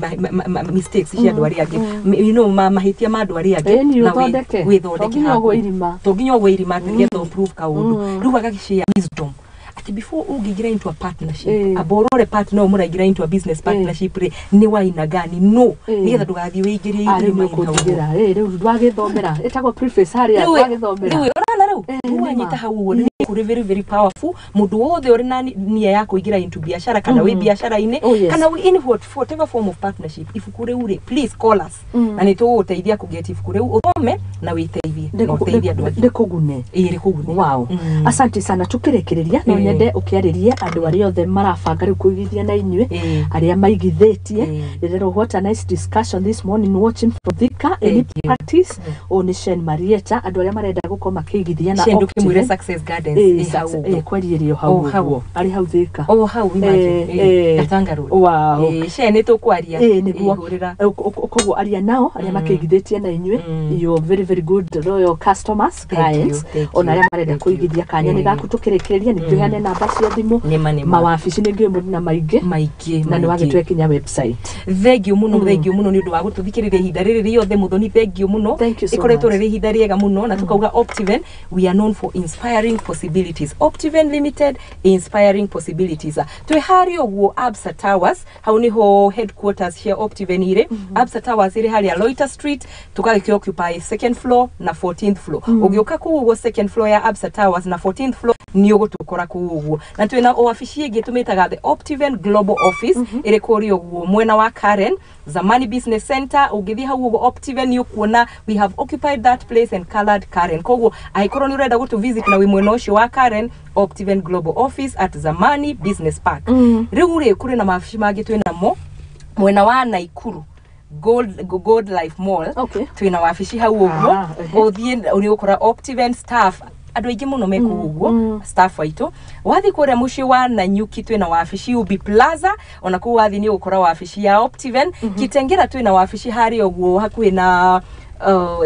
mistakes cia andũ arĩa angĩ, mahĩtia ma andũ arĩa angĩ, Ĩni na ũthondeke. wĩthondeke To nginya haku. ũgwe irima. To nginya ũgwe irima atĩ nĩgetha ũprove kaũndũ. Rĩu agagĩshare wisdom atĩ before ũngĩingĩra into a partnership, amba ũrore partner ũyũ mũraingĩra into a business partnership rĩ, nĩ wa aina gani, no nĩgetha ndũgathiĩ wĩingĩrie Ah, rĩu irima-inĩ hau ũguo. nĩũkũnjigĩra. Rĩu ndwagĩthomera, ĩtagwo preface harĩa. Rĩu Ndwagĩthomera. Rĩu ũrona rĩu Nĩ ma. wanyita hau ũguo, nĩ kũrĩ very very powerful. Mũndũ wothe ũrĩ na nia ya kũingĩra into biashara, kana wĩ biashara-inĩ, kana wĩ in whatever form of partnership, ibuku rĩu rĩ, please call us, na nĩ tũgũgũteithia kũget ibuku rĩu, ũthome na wĩteithie na ũteithie andũ angĩ. Rĩkũgune. Ĩĩ, rĩkũgune. Wow. Asante sana. Tukĩrĩkĩrĩria, no nyende ũkĩarĩrie andũ arĩa othe marabanga rĩu kũigithia na inyuĩ, arĩa maigithĩtie. Rĩrero, what a nice discussion this morning, watching from Thika. Any Thank you. practice o nĩ Shen Marieta, andũ arĩa marenda gũkorwo makĩigithia na Shen, ndũkĩmwĩre Optiven. Success Gardens ĩ hau ũguo. Kweri ĩrĩ o hau O hau. ũguo, arĩ hau Thika. O hau, imagine. Gatanga Road. Shen, nĩ tũkwaria. Ĩĩ, nĩguo. Hũrĩra. Koguo aria nao arĩa makĩigithĩtie na inyuĩ, you're very very good loyal customers, Thank you, clients, thank ona you, arĩa marenda thank you. kũigithia, kanya nĩ gaku. Tũkĩrĩkĩrĩria, ningĩ ũheane namba cia thimũ. Nĩma, nĩma. Mawabici nĩ ngĩũĩ mũndũ na maingĩ. Maingĩ. Na nĩ Maingĩ. wagĩtwekinya website. Thengiũ mũno, thengiũ mũno nĩ ũndũ wa gũtũthikĩrĩria ihinda rĩrĩ rĩothe. Mũthoni, thengiũ mũno. Thank you so Ĩkoretwo much. rĩrĩ ihinda rĩega mũno, na tukauga Optiven, we are known for inspiring possibilities. Optiven Limited, inspiring possibilities. Twĩ harĩa ũguo Absa Towers, hau nĩho headquarters cia Optiven irĩ. Absa Towers ĩrĩ harĩa Loiter Street, tũgagĩkĩ occupy second floor na 14th floor. Ũgĩũka kũu ũguo second floor ya Absa Towers na 14th floor, nĩ ũgũtũkora kũu ũguo. Na twĩna wabici ĩngĩ tũmĩtaga the Optiven Global Office, ĩrĩ kũrĩa ũguo mwena wa Karen, Zamani Business Center. Ũngĩthiĩ hau ũguo Optiven, nĩ ũkuona we have occupied that place and colored Karen. Koguo angĩkorwo nĩ ũrenda gũtũ visit na wĩ mwena ũcio wa Karen, Optiven Global Office at Zamani Business Park. Rĩu rĩ, kũrĩ na mawabici mangĩ twĩ namo mwena wa Naikuru, Gold Life Mall. Twĩna wabici hau ũguo. Ah, ehe. Ũthiĩ nĩ ũgũkora Optiven staff, andũ aingĩ mũno me kũu ũguo, staff aitũ. Wathiĩ kũrĩa mũciĩ wa Nanyuki, twĩna wabici Ubi Plaza, ona kũu wathiĩ nĩ ũgũkora wabici ya Optiven. Kitengera twĩna wabici harĩa ũguo hakuhĩ na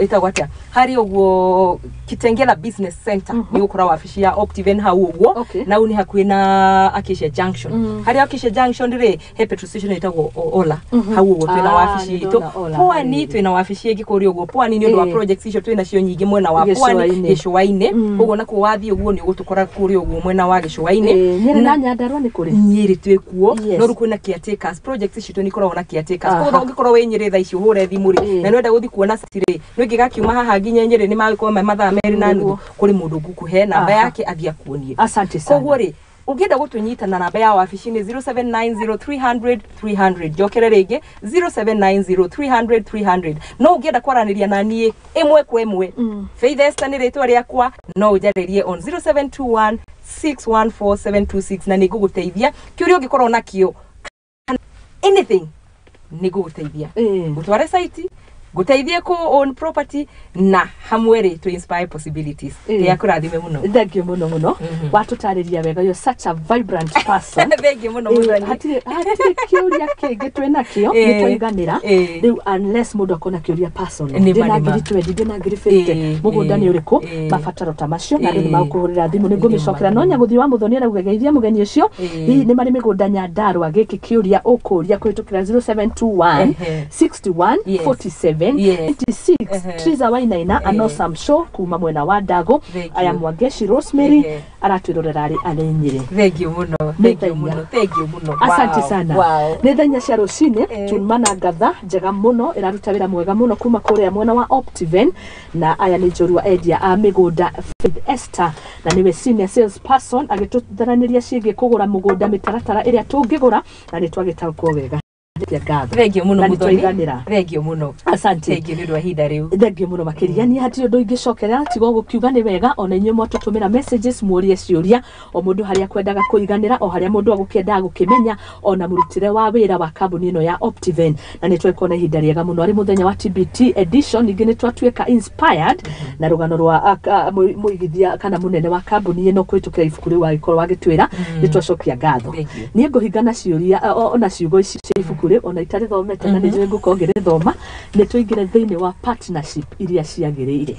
ĩtagwo atĩa, harĩa ũguo Kitengela Business Center, nĩ ũgũkora wabici ya Optiven hau ũguo. Na hau nĩ hakuhĩ na Acacia Junction. Harĩa Acacia Junction rĩ, he petrol station ĩtagwo Ola, hau ũguo twĩna Ah, wabici nĩ itũ. ndona Ola Pwani harĩa. twĩna wabici ĩngĩ kũrĩa ũguo Pwani, nĩ ũndũ wa projects icio twĩna cio nyingĩ mwena wa Pwani. Gĩcũa-inĩ. Gĩcũa-inĩ. Koguo nakuo wathiĩ ũguo nĩ ũgũtũkora kũrĩa ũguo mwena wa gĩcũa-inĩ. Nyĩrĩ na Nyandarua nĩ kũrĩ? Nyĩrĩ twĩ kuo. No rĩu kwĩna caretakers, projects citũ nĩ ikoragwo na caretakers. Koguo ũngĩkorwo wĩ Nyĩrĩ thaa ici, ũhũre thimũ rĩ, na nĩwenda gũthiĩ kuona site rĩ, nĩ ũngĩgakiuma haha nginya Nyĩrĩ nĩ magĩkorwo me mathaa 2.5. Kũrĩ mũndũ ngũkũhe namba yake athiĩ akuonie. Asante sana. Koguo rĩ, ũngĩenda gũtũnyita na namba ya wabici nĩ 0790 300 300. Njokere rĩngĩ, 0790 300 300. No ũngĩenda kwaranĩria na niĩ ĩmwe kwa ĩmwe, Faith Esther nĩ rĩtwa rĩakwa, no ũnjarĩrie on 0721 614 726, na nĩ ngũgũteithia kĩũria ũngĩkorwo nakĩo kana anything, nĩ ngũgũteithia gũtware site, ngũteithie kũ own property, na hamwe rĩ, to inspire possibilities. Ngai akũrathime mũno. Thank you mũno mũno. Watũtarĩria wega, you're such a vibrant person. Thank you mũno, Mũthoni. Hatirĩ kĩũria kĩngĩ twĩ nakĩo, nĩ twaiganĩra. Rĩu unless mũndũ akona kĩũria personal, Nĩma, ndĩna nĩma. ngiri 20, ndĩna ngiri 50, mũgũnda nĩ ũrĩkũ, mabataro ta macio, na andũ nĩ magũkũhũrĩra thimũ, nĩ ngũmĩcokera. No nyagũthiĩ wa Mũthoni arauga geithia mũgeni ũcio. Hihi nĩ marĩ mĩgũnda Nyandarua? Gĩkĩ kĩũria ũkũria kũhĩtũkĩra 0721 61 47 7 Yes. 26. Triza Wainaina, Eh. Anosam Show kuma mwena wa Ndago. Thank you. Aya, Mwangeshi Rosemary aratwĩrorera arĩ arĩ Nyĩrĩ. Thank you mũno. Nĩ Thank you thaa inya. mũno. Thank you mũno. Asante Wow. sana. Wow. Nĩ thaa 4 cia rũcinĩ. Tuma na ngatha njega mũno ĩraruta wĩra mwega mũno kuma kũrĩa mwena wa Optiven, na aya nĩ njorua endia a mĩgũnda Faith Esther, na nĩwe senior sales person, agĩtũtharanĩria ciĩgiĩ kũgũra mũgũnda, mĩtaratara ĩrĩa tũngĩgũra, na nĩ twagĩtaũkwo wega. Nĩ ngatho. Thank you mũno, Na nĩ Muthoni. twaiganĩra. Thank you mũno. Asante. Thank you nĩ ũndũ wa ihinda rĩu. Thengiũ mũno makĩria. Niĩ hatirĩ ũndũ ingĩcokerera tiga gũkiuga nĩ wega ona inyuĩ mwatũtũmĩra messages mũrie ciũria, o mũndũ harĩa kwendaga kũiganĩra, o harĩa mũndũ agũkĩendaga gũkĩmenya, ona mũrutĩre wa wĩra wa kambuni ĩno ya Optiven. Na nĩ twagĩkorwo na ihinda rĩega mũno arĩ mũthenya wa TBT edition. Ningĩ nĩ twatuĩka inspired na rũgano rwa mũigithia kana mũnene wa kambuni ĩno kũhĩtũkĩra ibuku rĩu agĩkorwo agĩtwĩra. Nĩ twacokia ngatho. Thank you. Niĩ ngũhinga na ciũria ona ciugo ici cia ibuku rĩu, ona itarĩthomete, na nĩ njũĩ ngũkorwo ngĩrĩthoma. Nĩ tũingĩre thĩinĩ wa partnership iria ciagĩrĩire.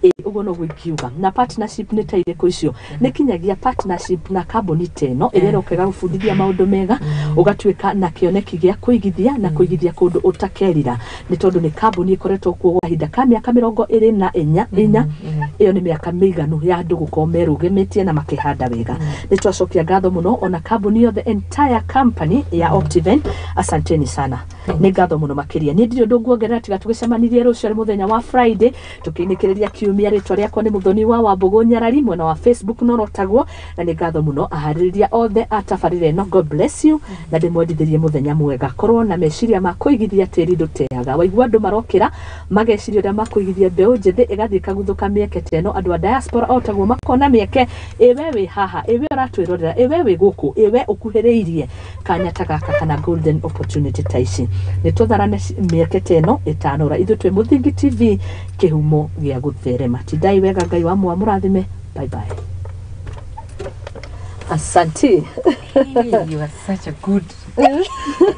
Ĩ, ũguo noguo ingiuga. Na partnership nĩ ta irĩkũ icio? Nĩ kinyagia partnership na kambuni ta ĩno ĩrĩa ĩroka ĩgagũbundithia maũndũ mega, ũgatuĩka na kĩoneki gĩa kũigithia na kũigithia kũndũ ũtakerira, nĩ tondũ nĩ kambuni ĩkoretwo kuo gwa kahinda ka mĩaka 24. Inya ĩyo nĩ mĩaka mĩiganu ya andũ gũkorwo merũgamĩtie na makĩhanda wega. Nĩ twacokia ngatho mũno ona kambuni yothe, entire company ya Optiven. Asanteni sana, nĩ ngatho mũno makĩria. Niĩ ndirĩ ũndũ nguongerera tiga tũgĩcemanirie rũciũ arĩ mũthenya wa Friday, tũkĩinĩkĩrĩria kiumia. Rĩtwa rĩakwa nĩ Mũthoni wa Wambũgũ Nyarari, mwena wa Facebook norotagwo. Na nĩ ngatho mũno aharĩrĩria othe a tabarĩra ĩno. God bless you, na ndĩmwendithĩrie mũthenya mwega. Korwo na meciria ma kũigithia, tĩri ndũteaga. Waigua andũ marokĩra mageciria ũrĩa makũigithia, mbeũ njĩthĩ ĩgathiĩ ĩkaguthũka mĩeke ta ĩno, andũ a diaspora o taguo makona mĩeke. Ĩwe wĩ haha, ĩwe ũratwĩrorera, ĩwe wĩ gũkũ, ĩwe ũkuhĩrĩirie kanya ta gaka kana golden opportunity ta ici, nĩ tũtharane mĩeke ta ĩno ĩtanora. Ithuĩ twĩ Mũthingi TV, kĩhumo gĩa gũtherema. Tindai wega, Ngai wa mũrathime. Bye bye, asante. Hey, you are such a good